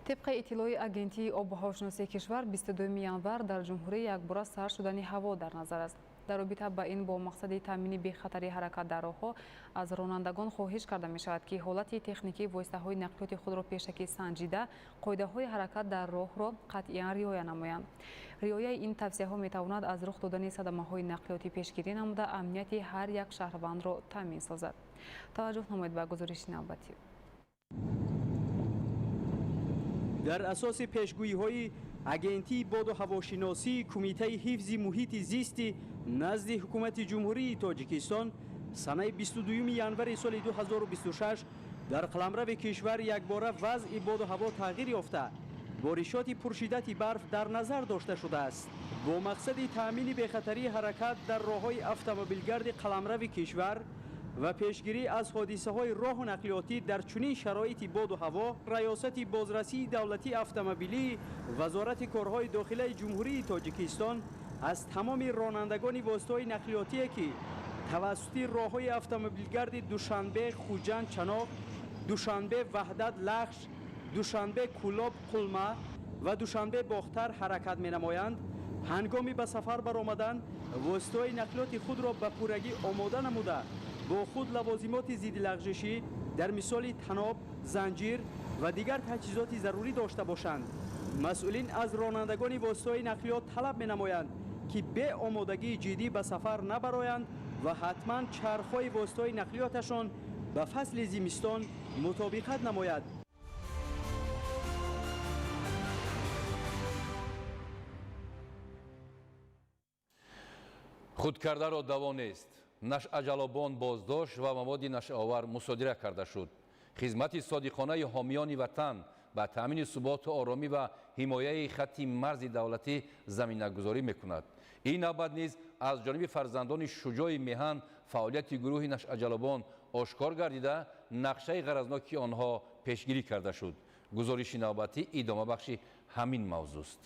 S8: Тибқи иттилои агентии обуҳавошиносии кишвар 22 январ дар ҷумҳурӣ якбора сард шудани ҳаво дар назар аст. Дар робита ба ин бо мақсади таъмини бехатарии ҳаракат дар роҳҳо аз ронандагон хоҳиш карда мешавад, ки ҳолати техникии воситаҳои нақлиёти худро пешакӣ санҷида, қоидаҳои ҳаракат дар роҳро қатъиян риоя намоянд. Риояи ин тавсияҳо метавонад аз рух додани садамаҳои нақлиётӣ пешгирӣ намуда, амнияти ҳар як шаҳрвандро таъмин созад. Таваҷҷӯҳ намоед ба гузориши навбатӣ.
S20: Дар асоси пешгӯиҳои агентии боду ҳавошиносии Кумитаи ҳифзи муҳити зисти назди ҳукумати Ҷумҳурии Тоҷикистон санаи 22 январи соли 2026 дар қаламрави кишвар якбора вазъи боду ҳаво тағйир ёфта, боришоти пуршиддати барф дар назар дошта шудааст. Бо мақсади таъмини бехатарии ҳаракат дар роҳҳои автомобилгарди қаламрави кишвар ва пешгирӣ аз ҳодисаҳои роҳу нақлиётӣ дар чунин шароити боду ҳаво, Раёсати бозрасии давлатии автомобилии Вазорати корҳои дохилаи Ҷумҳурии Тоҷикистон аз тамоми ронандагони воситаҳои нақлиётие, ки тавассути роҳҳои автомобилгарди Душанбе, Хуҷанд, Чаноқ, Душанбе, Ваҳдат, Лахш, Душанбе, Кӯлоб, Қулма ва Душанбе, Бохтар ҳаракат менамоянд, ҳангоми ба сафар баромадан воситаҳои нақлиёти худро ба пуррагӣ омода намуда, бо худ лавозимоти зиддилағжишӣ дар мисоли таноб, занҷир ва дигар таҷҳизоти зарурӣ дошта бошанд. Масъулин аз ронандагони воситаҳои нақлиёт талаб менамоянд, ки беомодагии ҷиддӣ ба сафар набароянд ва ҳатман чархҳои воситаҳои нақлиёташон ба фасли зимистон мутобиқат намояд.
S3: Худкардаро даво нест. Нашъаҷалобон боздошт ва маводи нашъаовар мусодира карда шуд. Хизмати содиқонаи ҳомиёни ватан ба таъмини суботу оромӣ ва ҳимояи хатти марзи давлатӣ заминагузорӣ мекунад. Ин навбат низ аз ҷониби фарзандони шуҷои меҳан Фаъолияти гурӯҳи нашъаҷалобон ошкор гардида, нақшаи ғаразноки онҳо пешгирӣ карда шуд. Гузориши навбатӣ идомабахши ҳамин мавзӯст.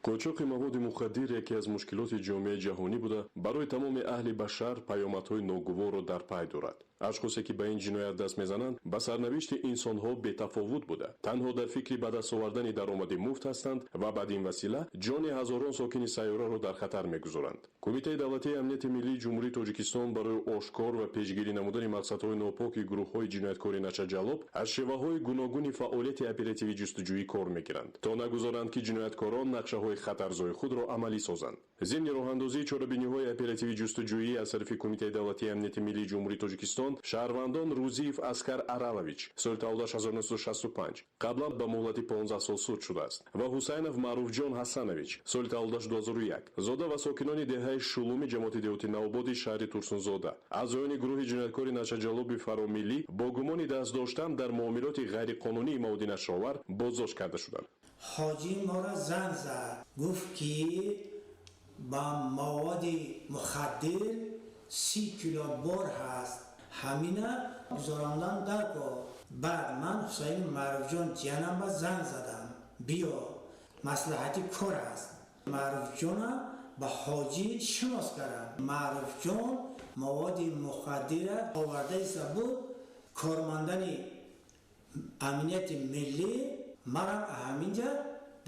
S21: Қочоқи маводи мухаддир яке аз мушкилоти ҷомеаи ҷаҳонӣ буда, барои тамоми аҳли башар паёмадҳои ногуворро дар пай дорад. Ашхосе ки ба ин ҷиноят даст мезананд, ба сарнавишти инсонҳо бетафовут буда, танҳо дар фикри ба даст овардани даромади муфт ҳастанд ва бад ин васила ҷони ҳазорон сокини сайёраро дар хатар мегузоранд. Кумитаи давлатии амнияти миллии Ҷумҳурии Тоҷикистон барои ошкор ва пешгирӣ намудани мақсадҳои нопоки гурӯҳҳои ҷинояткори нашъаҷалоб аз шеваҳои гуногуни фаъолияти оперативӣ ҷустуҷӯӣ кор мегиранд, то нагузоранд, ки ҷинояткорон нақшаҳои хатарзои худро амалӣ созанд. Зимни роҳандозии чорабиниҳои оперативӣ ҷустуҷӯӣ аз тарафи Кумитаи давлатии амнияти миллии Ҷумҳурии Тоҷикистон, шаҳрвандон Рӯзиев Аскар Аралович, соли таваллудаш 1965, қаблан ба муҳлати 15 сол суд шудааст, ва Ҳусайнов Маъруфҷон Ҳасанович, соли таваллудаш 2001, зода ва сокинони деҳаи Шулуми ҷамоати деҳоти Навободи шаҳри Турсунзода, аъзоёни гурӯҳи ҷинояткори нашъаҷалоби фаромиллӣ бо гумони даст доштан дар муомилоти ғайриқонунии маводи нашъаовар боздошт карда шуданд.
S22: Ҳоҷӣ моро занг зад, гуфт, ки ба маводи мухаддир 30 кило бор ҳаст, ҳамина гузарондан даркор. Баъд ман Ҳусайни Маъруфҷон ҷиянам ба занг задам, биё, маслиҳати кор ҳаст. Маъруфҷона ба ҳоҷӣ шинос кардам. Маъруфҷон маводи мухаддира овардаиста буд. Кормандани амнияти миллӣ марам ҳаминҷа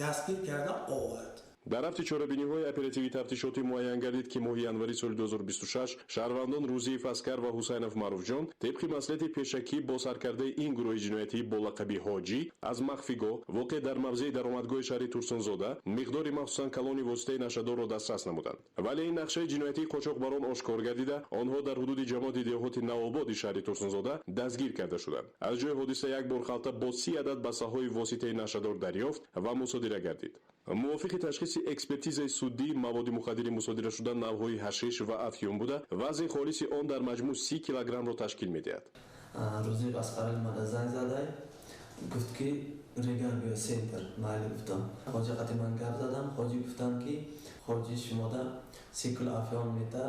S22: дастгир карда овард.
S21: Дар рафти чорабиниҳои оперативӣ тафтишотӣ муайян гардид, ки моҳи январи соли 2026 шаҳрвандон Рӯзиев Аскар ва Ҳусайнов Маъруфҷон тибқи маслиҳати пешакӣ бо саркардаи ин гурӯҳи ҷиноятӣ бо лақаби Ҳоҷӣ аз махфигоҳ, воқеъ дар мавзеи даромадгоҳи шаҳри Турсунзода, миқдори махсусан калони воситаи нашъадорро дастрас намуданд. Вале ин нақшаи ҷиноятии қочоқбарон ошкор гардида, онҳо дар ҳудуди ҷамоати деҳоти Навободи шаҳри Турсунзода дастгир карда шуданд. Аз ҷои ҳодиса як бор халта бо 30 адад бастаҳои воситаи нашъадор дарёфт ва мусодира гардид. Мувофиқи ташхиси экспертизаи суддӣ, маводи мухаддири мусодирашуда навъҳои ҳашиш ва афюн буда, вазни холиси он дар маҷмӯъ 30 килограммро ташкил медиҳад.
S23: Рӯзиев Асқар мада занг задай, гуфт, ки регар биё центр. Майли, гуфтам. Ҳоҷи қати ман гап задам, ҳоҷӣ гуфтам, ки ҳоҷӣ шумода 30 кило афён мета.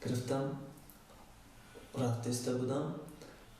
S23: Гирифтам, рафтиста будам,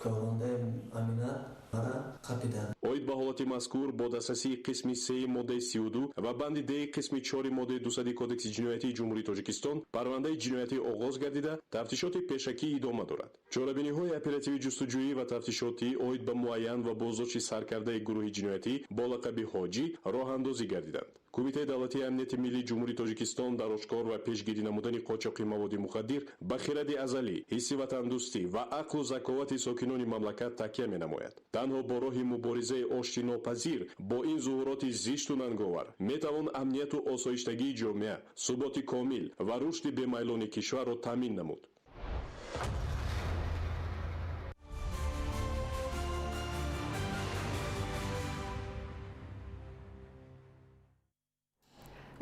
S23: кормандаи аминат мара қапиданд.
S21: Оид ба ҳолати мазкур бо дастрасии қисми сеи моддаи 32 ва банди д қисми чори моддаи 200 Кодекси ҷиноятии Ҷумҳурии Тоҷикистон парвандаи ҷиноятӣ оғоз гардида, тафтишоти пешакӣ идома дорад. Чорабиниҳои оперативӣ ҷустуҷӯӣ ва тафтишотӣ оид ба муайян ва боздошти саркардаи гурӯҳи ҷиноятӣ бо лақаби Ҳоҷӣ роҳандозӣ гардиданд. Кумитаи давлатии амнияти миллии Ҷумҳурии Тоҷикистон дар ошкор ва пешгирӣ намудани қочоқи маводи мухаддир ба хиради азалӣ, ҳисси ватандӯстӣ ва ақлу заковати сокинони мамлакат такя менамояд. Танҳо бо роҳи муборизаи оштинопазир бо ин зуҳуроти зишту нанговар метавон амнияту осоиштагии ҷомеа, суботи комил ва рушди бемайлони кишварро таъмин намуд.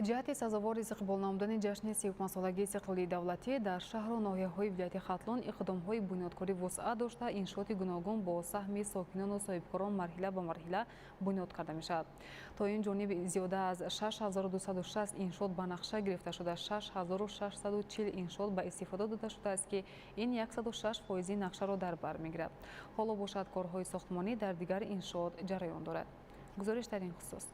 S8: Ҷиҳати сазовори истиқбол намудани ҷашни 35-солагии истиқлолии давлатӣ дар шаҳру ноҳияҳои вилояти Хатлон иқдомҳои бунёдкорӣ вусъат дошта, иншооти гуногун бо саҳми сокинону соҳибкорон марҳила ба марҳила бунёд карда мешавад. То ин ҷониб зиёда аз 6260 иншоот ба нақша гирифта шуда, 6640 иншоот ба истифода дода шудааст, ки ин 106 фоизи нақшаро дар бар мегирад. Ҳоло бошад, корҳои сохтмонӣ дар дигар иншоот ҷараён дорад. Гузориш дар ин хусус.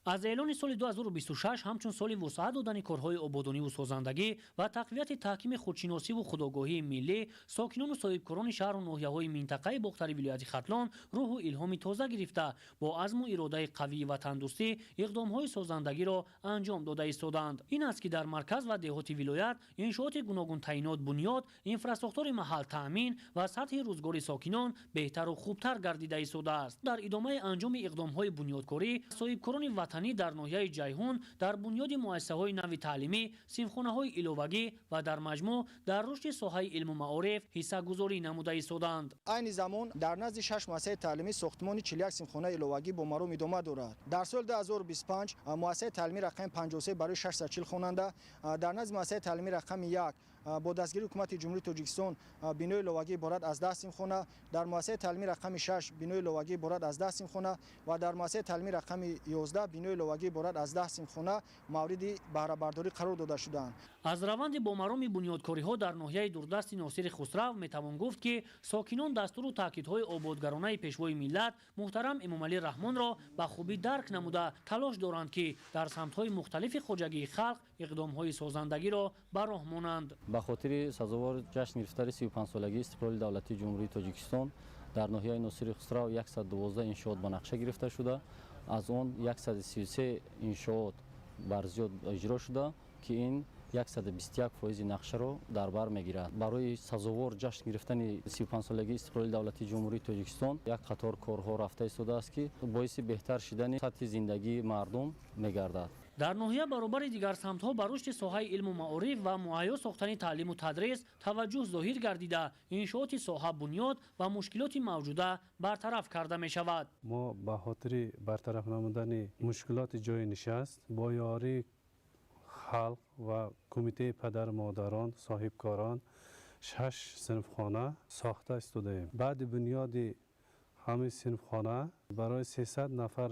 S24: Аз эълони соли 2026 ҳамчун соли вусъат додани корҳои ободониву созандагӣ ва тақвияти таҳкими худшиносиву худогоҳии миллӣ, сокинону соҳибкорони шаҳру ноҳияҳои минтақаи бохтари вилояти Хатлон рӯҳу илҳоми тоза гирифта, бо азму иродаи қавии ватандӯстӣ иқдомҳои созандагиро анҷом дода истодаанд. Ин аст, ки дар марказ ва деҳоти вилоят иншооти гуногунтаъинот бунёд, инфрасохтори маҳал таъмин ва сатҳи рӯзгори сокинон беҳтару хубтар гардида истодааст. Дар идомаи анҷоми иқдомҳои бунёдкорӣ, соҳибкорони ватанӣ дар ноҳияи Ҷайҳун дар бунёди муассисаҳои нави таълимӣ, синфхонаҳои иловагӣ ва дар маҷмӯъ дар рушди соҳаи илму маориф ҳиссагузорӣ намуда истодаанд.
S25: Айни замон дар назди шаш муассисаи таълимӣ сохтмони 41 синфхонаи иловагӣ бо маром идома дорад. Дар соли 2025 муассисаи таълимии рақами 53 барои 640 хонанда, дар назди муассисаи таълимии рақами 1 бо дастгирии ҳукумати Ҷумҳурии Тоҷикистон бинои иловагӣ иборат аз 10 синфхона, дар муассисаи таълимии рақами 6 бинои иловагӣ иборат аз 10 синфхона ва дар муассисаи таълимии рақами 11 бинои иловагӣ иборат аз 10 синфхона мавриди баҳрабардорӣ қарор дода шудаанд.
S24: Аз раванди бомароми бунёдкориҳо дар ноҳияи дурдасти Носири Хусрав метавон гуфт, ки сокинон дастуру таъкидҳои ободгаронаи пешвои миллат муҳтарам Эмомалӣ Раҳмонро ба хубӣ дарк намуда талош доранд, ки дар самтҳои мухталифи хоҷагии халқ иқдомҳои созандагиро ба роҳ монанд.
S1: Ба хотири сазовор ҷашн гирифтари 35-солагии истиқлоли давлатии Ҷумҳурии Тоҷикистон дар ноҳияи Носири Хусрав 112 иншоот ба нақша гирифта шуда, аз он 133 иншоот бар зиёд иҷро шуда, ки ин 121% нақшаро дар бар мегирад. Барои сазовор ҷашн гирифтани 35-солагии истиқлоли давлатии Ҷумҳурии Тоҷикистон як қатор корҳо рафта истодааст, ки боиси беҳтар шидани сатҳи зиндагии мардум мегардад.
S24: Дар ноҳия баробари дигар самтҳо ба рушди соҳаи илму маориф ва муҳайё сохтани таълиму тадрис таваҷҷӯҳ зоҳир гардида, иншооти соҳа бунёд ва мушкилоти мавҷуда бартараф карда мешавад.
S17: Мо ба хотири бартараф намудани мушкилоти ҷойи нишаст бо ёрии халқ ва кумитаи падару модарон, соҳибкорон 6 синфхона сохта истодаем. Баъди бунёди ҳамин синфхона барои 300 нафар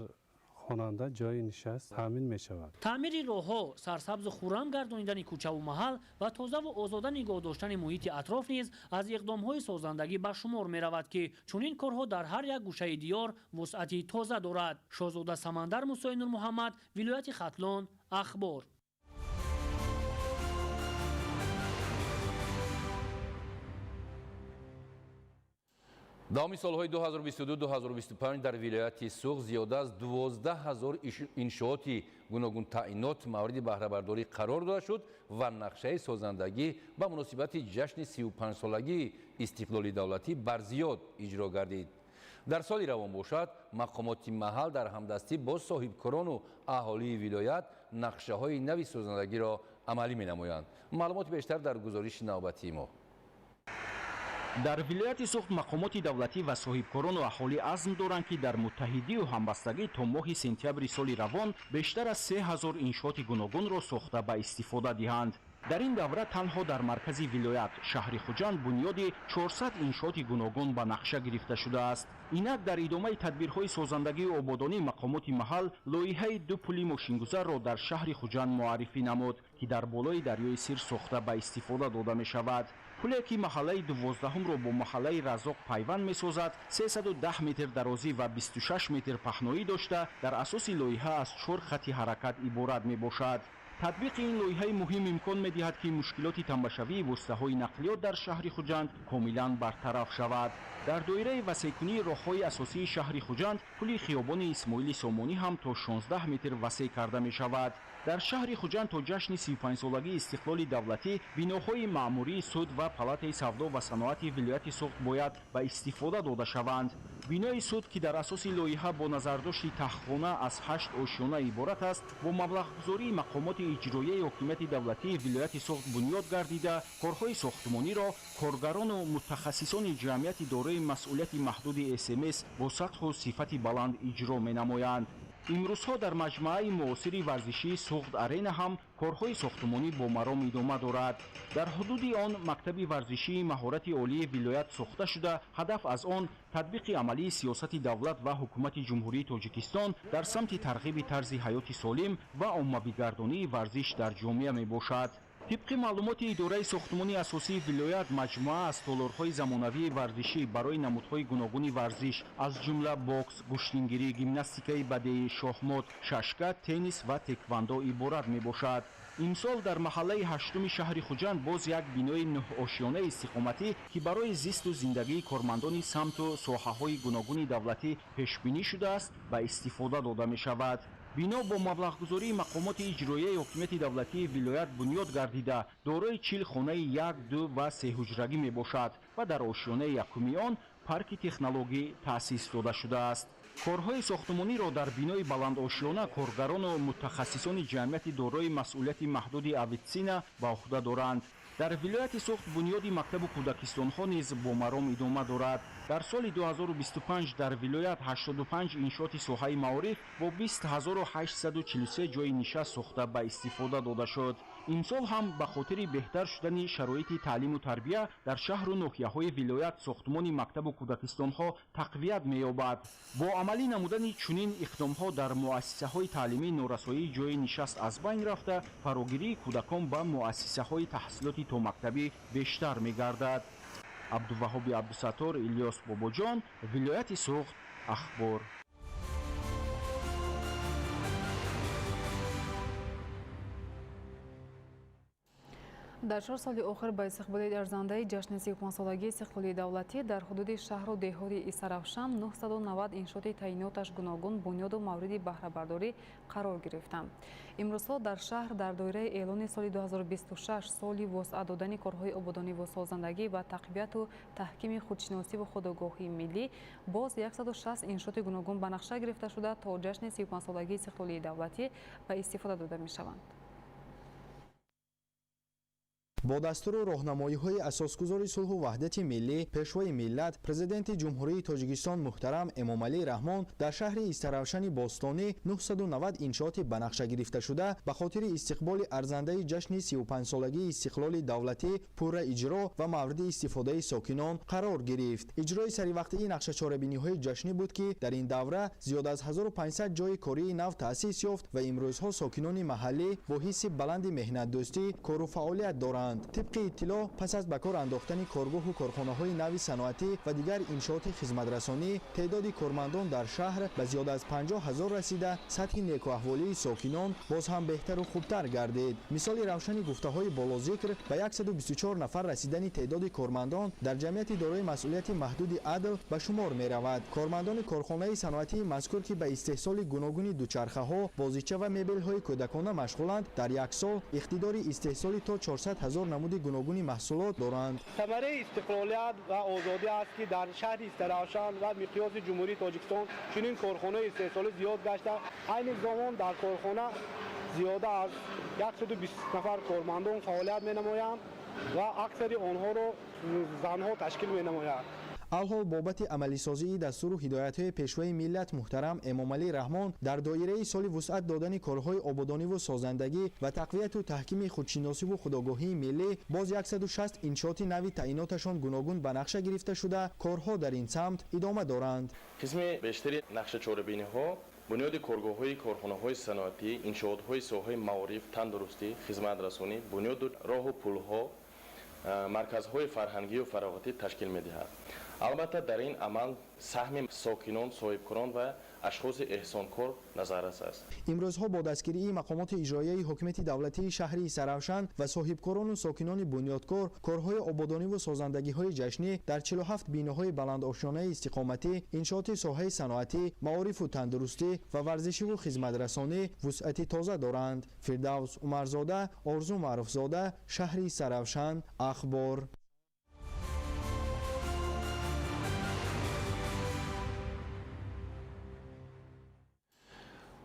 S17: хонанда ҷойи нишаст таъмин мешавад.
S24: Таъмири роҳҳо, сарсабзу хуррам гардонидани кӯчаву маҳал ва тозаву озода нигоҳ доштани муҳити атроф низ аз иқдомҳои созандагӣ ба шумор меравад, ки чунин корҳо дар ҳар як гӯшаи диёр вусъати тоза дорад. Шоҳзода Самандар, Мусои Нурмуҳаммад, вилояти Хатлон, Ахбор.
S3: Давоми солҳои 2022-2025 дар вилояти Суғд зиёда аз 12 000 иншооти гуногунтаъинот мавриди баҳрабардорӣ қарор дода шуд ва нақшаи созандагӣ ба муносибати ҷашни 35-солагии истиқлоли давлатӣ барзиёд иҷро гардид. Дар соли равон бошад, мақомоти маҳал дар ҳамдастӣ бо соҳибкорону аҳолии вилоят нақшаҳои нави созандагиро амалӣ менамоянд. Маълумоти бештар дар гузориши навбатии мо.
S2: Дар вилояти Суғд мақомоти давлатӣ ва соҳибкорону аҳолӣ азм доранд, ки дар муттаҳидию ҳамбастагӣ то моҳи сентябри соли равон бештар аз 3000 иншооти гуногунро сохта ба истифода диҳанд. Дар ин давра танҳо дар маркази вилоят шаҳри Хуҷанд бунёди 400 иншооти гуногун ба нақша гирифта шудааст. Инак дар идомаи тадбирҳои созандагию ободонӣ мақомоти маҳал лоиҳаи ду пули мошингузарро дар шаҳри Хуҷанд муаррифӣ намуд, ки дар болои дарёи Сир сохта ба истифода дода мешавад. Пуле ки маҳаллаи 12-ҳумро бо маҳаллаи Разоқ пайванд месозад, 310 метр дарозӣ ва 26 метр паҳноӣ дошта, дар асоси лоиҳа аз 4 хати ҳаракат иборат мебошад. Татбиқи ин лоиҳаи муҳим имкон медиҳад, ки мушкилоти тамбашавии воситаҳои нақлиёт дар шаҳри Хуҷанд комилан бартараф шавад. Дар доираи васеъкунии роҳҳои асосии шаҳри Хуҷанд пули хиёбони Исмоили Сомонӣ ҳам то 16 метр васеъ карда мешавад. Дар шаҳри Хуҷанд то ҷашни 35-солагии истиқлоли давлатӣ биноҳои маъмурии суд ва палатаи савдо ва саноати вилояти Суғд бояд ба истифода дода шаванд. Бинои суд, ки дар асоси лоиҳа бо назардошти таҳхона аз 8 ошёна иборат аст, бо маблағгузории мақомоти иҷроияи ҳокимияти давлатии вилояти Суғд бунёд гардида, корҳои сохтмониро коргарону мутахассисони ҷамъияти дорои масъулияти маҳдуди СМС бо сатҳу сифати баланд иҷро менамоянд. Имрӯзҳо дар маҷмӯаи муосири варзишии Суғд Арена ҳам корҳои сохтмонӣ бо маром идома дорад. Дар ҳудуди он мактаби варзишии маҳорати олии вилоят сохта шуда, ҳадаф аз он татбиқи амалии сиёсати давлат ва ҳукумати Ҷумҳурии Тоҷикистон дар самти тарғиби тарзи ҳаёти солим ва оммавигардонии варзиш дар ҷомеа мебошад. Тибқи маълумоти идораи сохтмонии асосии вилоят, маҷмӯа аз толорҳои замонавии варзишӣ барои намудҳои гуногуни варзиш, аз ҷумла бокс, гӯштингирӣ, гимнастикаи бадеӣ, шоҳмот, шашка, теннис ва теквандо иборат мебошад. Имсол дар маҳаллаи 8-уми шаҳри Хуҷанд боз як бинои 9-ошёнаи истиқоматӣ, ки барои зисту зиндагии кормандони самту соҳаҳои гуногуни давлатӣ пешбинӣ шудааст, ба истифода дода мешавад. Бино бо маблағгузории мақомоти иҷроияи ҳокимияти давлатии вилоят бунёд гардида, дорои 40 хонаи 1, 2 ва 3 ҳуҷрагӣ мебошад ва дар ошёнаи якуми он парки технологӣ таъсис дода шудааст. Корҳои сохтмониро дар бинои баландошёна коргарону мутахассисони ҷамъияти дорои масъулияти маҳдуди Авитсина ба уҳда доранд. Дар вилояти Суғд бунёди мактабу кӯдакистонҳо низ бо маром идома дорад. Дар соли 2025 дар вилоят 85 иншооти соҳаи маориф бо 20843 ҷойи нишаст сохта ба истифода дода шуд. Имсол ҳам ба хотири беҳтар шудани шароити таълиму тарбия дар шаҳру ноҳияҳои вилоят сохтмони мактабу кӯдакистонҳо тақвият меёбад. Бо амалӣ намудани чунин иқдомҳо дар муассисаҳои таълимӣ норасоии ҷои нишаст аз байн рафта, фарогирии кӯдакон ба муассисаҳои таҳсилоти томактабӣ бештар мегардад. Абдуваҳоби Абдусаттор, Илёс Бобоҷон, вилояти Суғд, Ахбор.
S8: Дар 4 соли охир ба истиқболи арзандаи ҷашни 35-солагии истиқлоли давлатӣ дар ҳудуди шаҳру деҳоти Истаравшан 990 иншооти таъиноташ гуногун бунёду мавриди баҳрабардорӣ қарор гирифтанд. Имрӯзҳо дар шаҳр дар доираи эълони соли 2026 соли вусъат додани корҳои ободониву созандагӣ ва тақвияту таҳкими худшиносиву худогоҳии миллӣ боз 160 иншооти гуногун ба нақша гирифта шуда то ҷашни 35-солагии истиқлолии давлатӣ ба истифода дода мешаванд.
S4: Бо дастуру роҳнамоиҳои асосгузори сулҳу ваҳдати миллӣ, пешвои миллат, президенти Ҷумҳурии Тоҷикистон муҳтарам Эмомалӣ Раҳмон дар шаҳри Истаравшани бостонӣ 990 иншооти ба нақша гирифташуда ба хотири истиқболи арзандаи ҷашни 35-солагии истиқлоли давлатӣ пурра иҷро ва мавриди истифодаи сокинон қарор гирифт. Иҷрои саривақтии нақшачорабиниҳои ҷашнӣ буд, ки дар ин давра зиёд аз 1500 ҷойи кории нав таъсис ёфт ва имрӯзҳо сокинони маҳаллӣ бо ҳисси баланди меҳнатдӯстӣ кору фаъолият доранд. Тибқи иттилоъ, пас аз ба кор андохтани коргоҳу корхонаҳои нави саноатӣ ва дигар иншооти хизматрасонӣ, теъдоди кормандон дар шаҳр ба зиёд аз 50 ҳазор расида, сатҳи некуаҳволии сокинон боз ҳам беҳтару хубтар гардид. Мисоли равшани гуфтаҳои болозикр ба 124 нафар расидани теъдоди кормандон дар ҷамъияти дорои масъулияти маҳдуди Адл ба шумор меравад. Кормандони корхонаи саноатии мазкур, ки ба истеҳсоли гуногуни дучархаҳо, бозича ва мебелҳои кӯдакона машғуланд, дар як сол иқтидори истеҳсоли то 400 ҳазор намуди гуногуни маҳсулот доранд.
S5: Самараи истиқлолият ва озодӣ аст, ки дар шаҳри Истаравшан ва миқёси Ҷумҳурии Тоҷикистон чунин корхонаи истеҳсолӣ зиёд гашта. Айни замон дар корхона зиёда аз 120 нафар кормандон фаъолият менамоянд ва аксари онҳоро занҳо ташкил менамоянд.
S4: Алҳол бобати амалисозии дастуру ҳидоятҳои пешвои миллат муҳтарам Эмомалӣ Раҳмон дар доираи соли вусъат додани корҳои ободониву созандагӣ ва тақвияту таҳкими худшиносиву худогоҳии миллӣ боз 160 иншооти нави таъиноташон гуногун ба нақша гирифта шуда, корҳо дар ин самт идома доранд.
S6: Қисми бештари нақшачорабиниҳо бунёди коргоҳҳои корхонаҳои саноатӣ, иншоотҳои соҳаи маориф, тандурустӣ, хизматрасонӣ, бунёду роҳу пулҳо, марказҳои фарҳангию фароғатӣ ташкил медиҳад. Албатта, дар ин амал саҳми сокинон, соҳибкорон ва ашхоси эҳсонкор назаррас аст.
S4: Имрӯзҳо бо дастгирии мақомоти иҷроияи ҳукумати давлатии шаҳри Истаравшан ва соҳибкорону сокинони бунёдкор корҳои ободониву созандагиҳои ҷашнӣ дар 47 биноҳои баландошёнаи истиқоматӣ, иншооти соҳаи саноатӣ, маорифу тандурустӣ ва варзишиву хизматрасонӣ вусъати тоза доранд. Фирдавс Умарзода, Орзу Маъруфзода, шаҳри Истаравшан, Ахбор.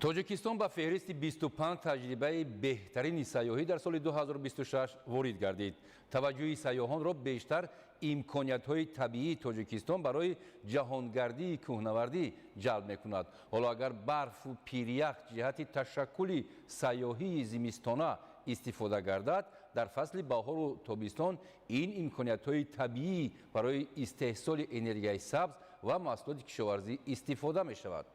S3: Тоҷикистон ба феҳристи 25 таҷрибаи беҳтарини сайёҳӣ дар соли 2026 ворид гардид. Таваҷҷӯҳи сайёҳонро бештар имкониятҳои табиии Тоҷикистон барои ҷаҳонгардии кӯҳнавардӣ ҷалб мекунад. Ҳоло агар барфу пирях ҷиҳати ташаккули сайёҳии зимистона истифода гардад, дар фасли баҳору тобистон ин имкониятҳои табиӣ барои истеҳсоли энергияи сабз ва маҳсулоти кишоварзӣ истифода мешавад.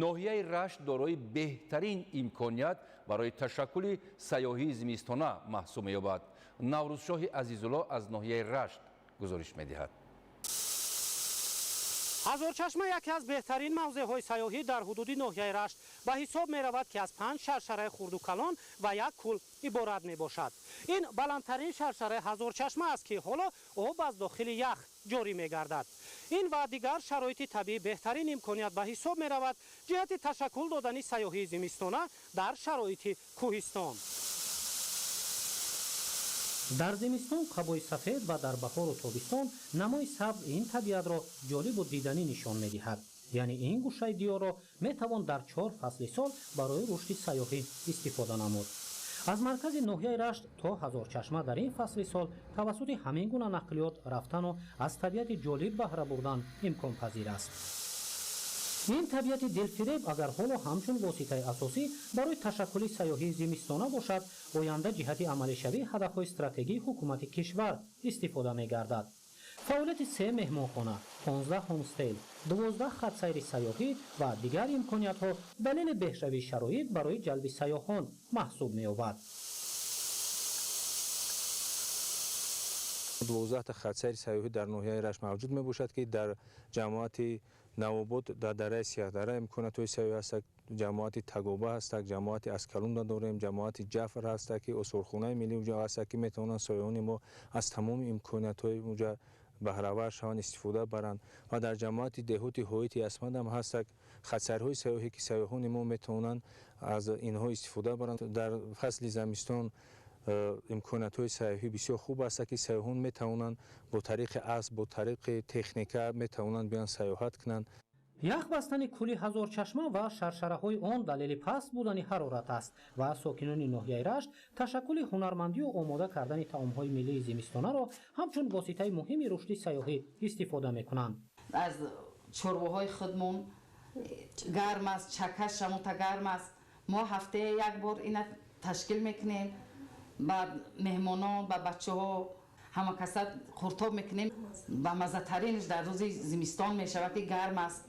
S3: Ноҳияи Рашт дорои беҳтарин имконият барои ташаккули сайёҳии зимистона маҳсуб меёбад. Наврӯзшоҳи Азизулло аз ноҳияи Рашт гузориш медиҳад.
S7: Ҳазорчашма яке аз беҳтарин мавзеъҳои сайёҳӣ дар ҳудуди ноҳияи Рашт ба ҳисоб меравад, ки аз 5 шаршараи хурду калон ва як кӯл иборат мебошад. Ин баландтарин шаршараи Ҳазорчашма аст, ки ҳоло об аз дохили ях ҷорӣ мегардад. Ин ва дигар шароити табиӣ беҳтарин имконият ба ҳисоб меравад ҷиҳати ташаккул додани сайёҳии зимистона дар шароити кӯҳистон. Дар зимистон қабои сафед ва дар баҳору тобистон намои сабз ин табиатро ҷолибу диданӣ нишон медиҳад. Яъне ин гӯшаи диёрро метавон дар 4 фасли сол барои рушди сайёҳӣ истифода намуд. Аз маркази ноҳияи Рашт то Ҳазорчашма дар ин фасли сол тавассути ҳамин гуна нақлиёт рафтану аз табиати ҷолиб баҳра бурдан имконпазир аст. Ин табиати дилфиреб агар ҳоло ҳамчун воситаи асосӣ барои ташаккули сайёҳии зимистона бошад, оянда ҷиҳати амалишавии ҳадафҳои стратегии ҳукумати кишвар истифода мегардад. Фаъолияти 3 меҳмонхона, 15 ҳомстейл, 12 хатсайри сайёҳӣ ва дигар имкониятҳо далели беҳшавии шароит барои ҷалби сайёҳон маҳсуб меёбад.
S9: 12 та хатсайри сайёҳӣ дар ноҳияи Рашт мавҷуд мебошад, ки дар ҷамоати Навобод, дар дараи Сиёҳдара имкониятҳои сайёҳӣ ҳастанд, ҷамоати Тагоба ҳастанд, ҷамоати Аскалунда дорем, ҷамоати Ҷафр ҳастанд, ки осорхонаи миллӣ унҷо ҳастанд, ки метавонанд сайёҳони мо аз тамоми имкониятҳои унҷо баҳравар шаванд, истифода баранд. Ва дар ҷамоати деҳоти Ҳоити Ясманд ҳам ҳастанд хатсайрҳои сайёҳӣ, ки сайёҳони мо метавонанд аз инҳо истифода баранд. Дар фасли зимистон имкониятҳои сайёҳӣ бисёр хуб аст, ки сайёҳон метавонанд бо тариқи асп, бо тариқи техника метавонанд биён сайёҳат кунанд.
S7: Ях бастани кӯли Ҳазорчашма ва шаршараҳои он далели паст будани ҳарорат аст ва сокинони ноҳияи Рашт ташаккули ҳунармандию омода кардани таомҳои миллии зимистонаро ҳамчун воситаи муҳими рушди сайёҳӣ истифода мекунанд.
S10: Аз чорвоҳои худмон гарм аст, чакаш шамута гарм аст. Мо ҳафтае як бор ина ташкил мекунем, ба меҳмонон, ба бачаҳо ҳама каса хуртоб мекунем. Ба маззатаринаш дар рӯзи зимистон мешавад, ки гарм аст.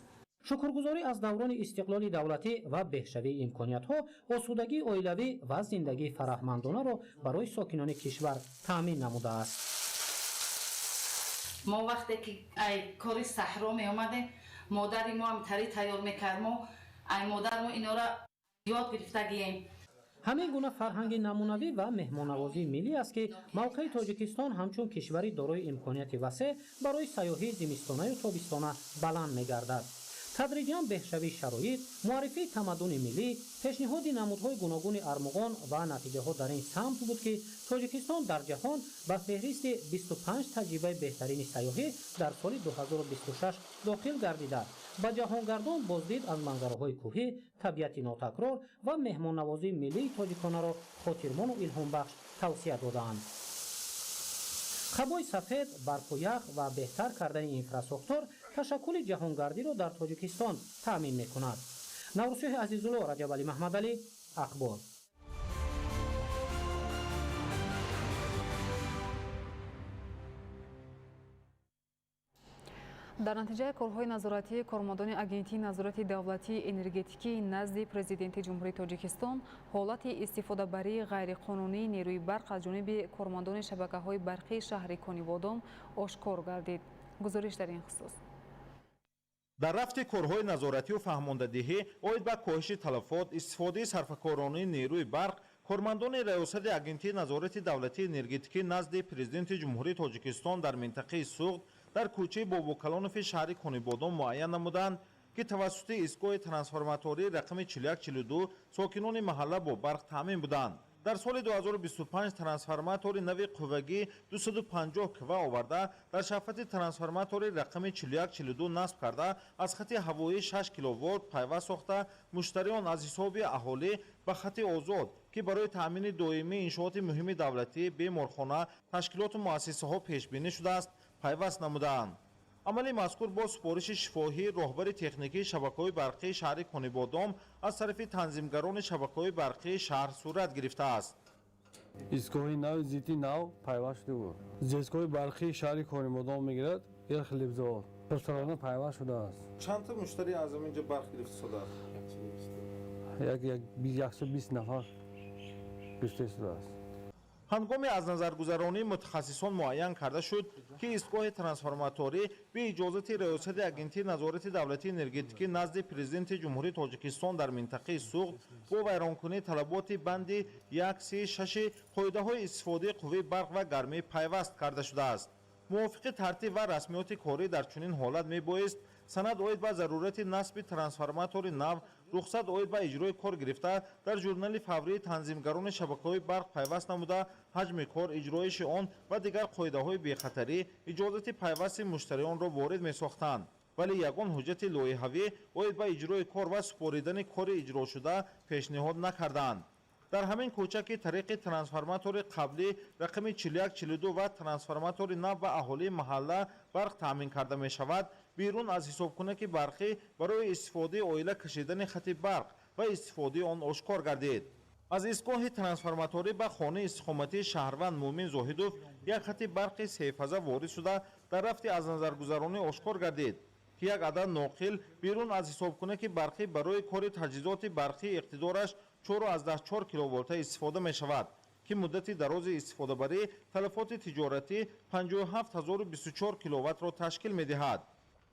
S7: Шукргузорӣ аз даврони истиқлоли давлатӣ ва беҳшавии имкониятҳо осудагии оилавӣ ва зиндагии фараҳмандонаро барои сокинони кишвар таъмин намудааст.
S10: Мо вақте ки ай кори саҳро меомадем, модари мо ҳамтари тайёр мекард. Мо ай модармо инора ёд гирифтагием.
S7: Ҳамин гуна фарҳанги намунавӣ ва меҳмоннавозии миллӣ аст, ки мавқеи Тоҷикистон ҳамчун кишвари дорои имконияти васеъ барои сайёҳии зимистонаю тобистона баланд мегардад. Тадриҷан беҳшавии шароит, муаррифии тамаддуни миллӣ, пешниҳоди намудҳои гуногуни армуғон ва натиҷаҳо дар ин самт буд, ки Тоҷикистон дар ҷаҳон ба феҳристи 25 таҷрибаи беҳтарини сайёҳӣ дар соли 2026 дохил гардида, ба ҷаҳонгардон боздид аз манзараҳои кӯҳӣ, табиати нотакрор ва меҳмоннавозии миллии тоҷиконаро хотирмону илҳомбахш тавсия додаанд. Қабои сафед, барфу ях ва беҳтар кардани инфрасохтор ташаккули ҷаҳонгардиро дар Тоҷикистон таъмин мекунад. Наврӯзшоҳи Азизулло, Раҷабалӣ Маҳмадалӣ, Ахбор.
S8: Дар натиҷаи корҳои назоратии кормандони Агентии назорати давлатии энергетикии назди Президенти Ҷумҳурии Тоҷикистон ҳолати истифодабарии ғайриқонунии нерӯи барқ аз ҷониби кормандони шабакаҳои барқии шаҳри Конибодом ошкор гардид. Гузориш дар ин хусус.
S11: Дар рафти корҳои назоратию фаҳмондадиҳӣ оид ба коҳиши талафот, истифодаи сарфакоронаи нерӯи барқ, кормандони Раёсати Агентии назорати давлатии энергетикӣ назди Президенти Ҷумҳурии Тоҷикистон дар минтақаи Суғд дар кӯчаи Бобокалонови шаҳри Конибодом муайян намуданд, ки тавассути истгоҳи трансформатории рақами 4142 сокинони маҳалла бо барқ таъмин буданд. Дар соли 2025 трансформатори нави қуввагӣ 250 кВ оварда, дар шафати трансформатори рақами 4142 насб карда, аз хати ҳавоӣ 6 киловолт пайваст сохта, муштариён аз ҳисоби аҳолӣ ба хати озод, ки барои таъмини доимии иншооти муҳими давлатӣ, беморхона, ташкилоту муассисаҳо пешбинӣ шудааст, пайваст намудаанд. Амали мазкур бо супориши шифоҳии роҳбари техникии шабакаҳои барқии шаҳри Конибодом аз тарафи танзимгарони шабакаҳои барқии шаҳр сурат гирифтааст.
S12: Истгоҳи нави зидди нав пайваст шуда буд. Зестгоҳи барқии шаҳри Конибодом мегирад, Ирхлибзавод. Пурсарона пайваст шудааст.
S11: Чанд та муштарӣ аз инҷо барқ гирифта шудааст?
S12: 120 нафар гирифта шудааст.
S11: Ҳангоми аз назаргузаронии мутахассисон муайян карда шуд, ки истгоҳи трансформаторӣ бе иҷозати Раёсати Агентии назорати давлатии энергетикӣ назди Президенти Ҷумҳурии Тоҷикистон дар минтақаи Суғд бо вайронкунии талаботи банди 1.36 қоидаҳои истифодаи қувваи барқ ва гармӣ пайваст карда шудааст. Мувофиқи тартиб ва расмиёти корӣ дар чунин ҳолат мебоист санад оид ба зарурати насби трансформатори нав, рухсат оид ба иҷрои кор гирифта, дар журнали фаврии танзимгарони шабакаҳои барқ пайваст намуда, ҳаҷми кор, иҷроиши он ва дигар қоидаҳои бехатарӣ иҷозати пайвасти муштариёнро ворид месохтанд. Вале ягон ҳуҷҷати лоиҳавӣ оид ба иҷрои кор ва супоридани кори иҷрошуда пешниҳод накарданд. Дар ҳамин кӯча, ки тариқи трансформатори қаблӣ рақами 41-42 ва трансформатори нав ба аҳолии маҳалла барқ таъмин карда мешавад, берун аз ҳисобкунаки барқӣ барои истифодаи оила кашидани хати барқ ва истифодаи он ошкор гардид. Аз истгоҳи трансформаторӣ ба хонаи истиқоматии шаҳрванд Муъмин Зоҳидов як хати барқи сефаза ворид шуда, дар рафти аз назаргузаронӣ ошкор гардид, ки як адад ноқил берун аз ҳисобкунаки барқӣ барои кори таҷҳизоти барқӣ иқтидораш 4,4 киловолта истифода мешавад, ки муддати дарози истифодабарӣ талафоти тиҷоратӣ 57024 киловаттро ташкил медиҳад.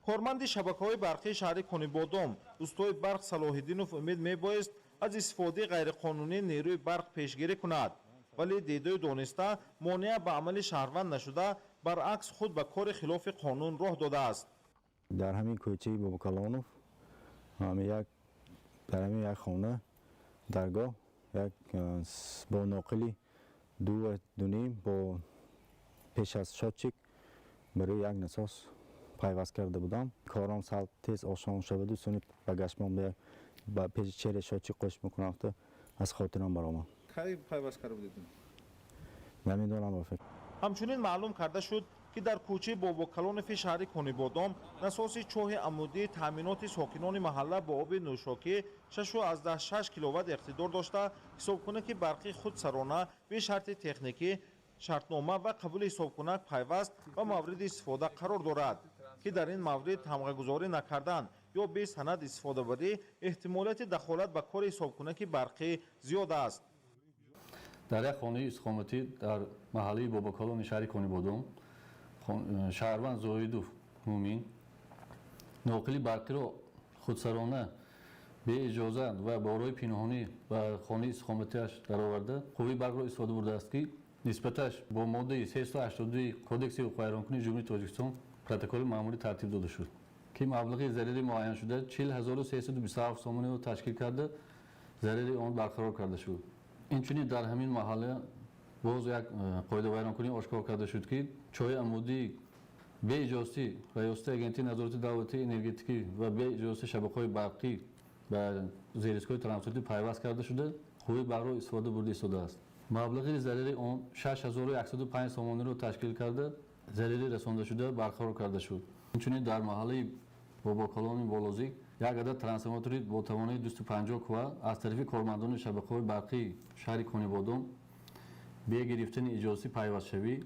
S11: Корманди шабакаҳои барқии шаҳри Конибодом устои барқ Салоҳиддинов умед мебоист аз истифодаи ғайриқонунии нерӯи барқ пешгирӣ кунад, вале дидаю дониста монеа ба амали шаҳрванд нашуда, баръакс худ ба кори хилофи қонун роҳ додааст.
S13: Дар ҳамин кӯчаи Бобокалонов дар ҳамин як хона даргоҳ як бо ноқили 2.5 бо пеш аз счётчик барои як насос пайваст карда будам. Корам сал тез осон шаваду сони ба гашмон ба пеши чере счётчик қош мекунам, аз хотирам баромад.
S11: Кай пайваст карда будед?
S13: Намедонам, ба фикр.
S11: Ҳамчунин маълум карда шуд, ки дар кӯчаи Бобокалонови шаҳри Конибодом насоси чоҳи амудии таъминоти сокинони маҳалла бо оби нӯшокӣ 6,6 киловатт иқтидор дошта, ҳисобкунаки барқӣ худсарона бе шарти техникӣ, шартнома ва қабули ҳисобкунак пайваст ва мавриди истифода қарор дорад, ки дар ин маврид тамғагузорӣ накардан ё бе санад истифодабарӣ эҳтимолияти дахолат ба кори ҳисобкунаки барқӣ зиёд аст.
S14: Дар як хонаи истиқоматӣ дар маҳаллаи Бобокалони шаҳри Конибодом шаҳрванд Зоҳидов Муъмин ноқили барқиро худсарона беиҷозат ва бо роҳи пинҳонӣ ба хонаи истиқоматиаш дароварда, қувваи барқро истифода бурдааст, ки нисбаташ бо моддаи 382 Кодекси ҳуқуқвайронкунии Ҷумҳурии Тоҷикистон протоколи маъмурӣ тартиб дода шуд, ки маблағи зарари муайяншуда 40 327 сомониро ташкил карда, зарари он барқарор карда шуд. Инчунин дар ҳамин маҳалла боз як қоидавайронкунӣ ошкор карда шуд, ки чоҳи амудии беиҷозати Раёсати Агентии назорати давлатии энергетикӣ ва беиҷозати шабакаҳои барқӣ ба зеристгоҳи транспортӣ пайваст карда шуда, қувваи барқро истифода бурда истодааст. Маблағи зарари он 6105 сомониро ташкил карда, зарари расондашуда барқарор карда шуд. Инчунин дар маҳаллаи Бобокалони Болозик як адад трансформатори бо тавоноии 250 ква аз тарафи кормандони шабакаҳои барқии шаҳри Конибодом бе гирифтани иҷозати пайвастшавӣ,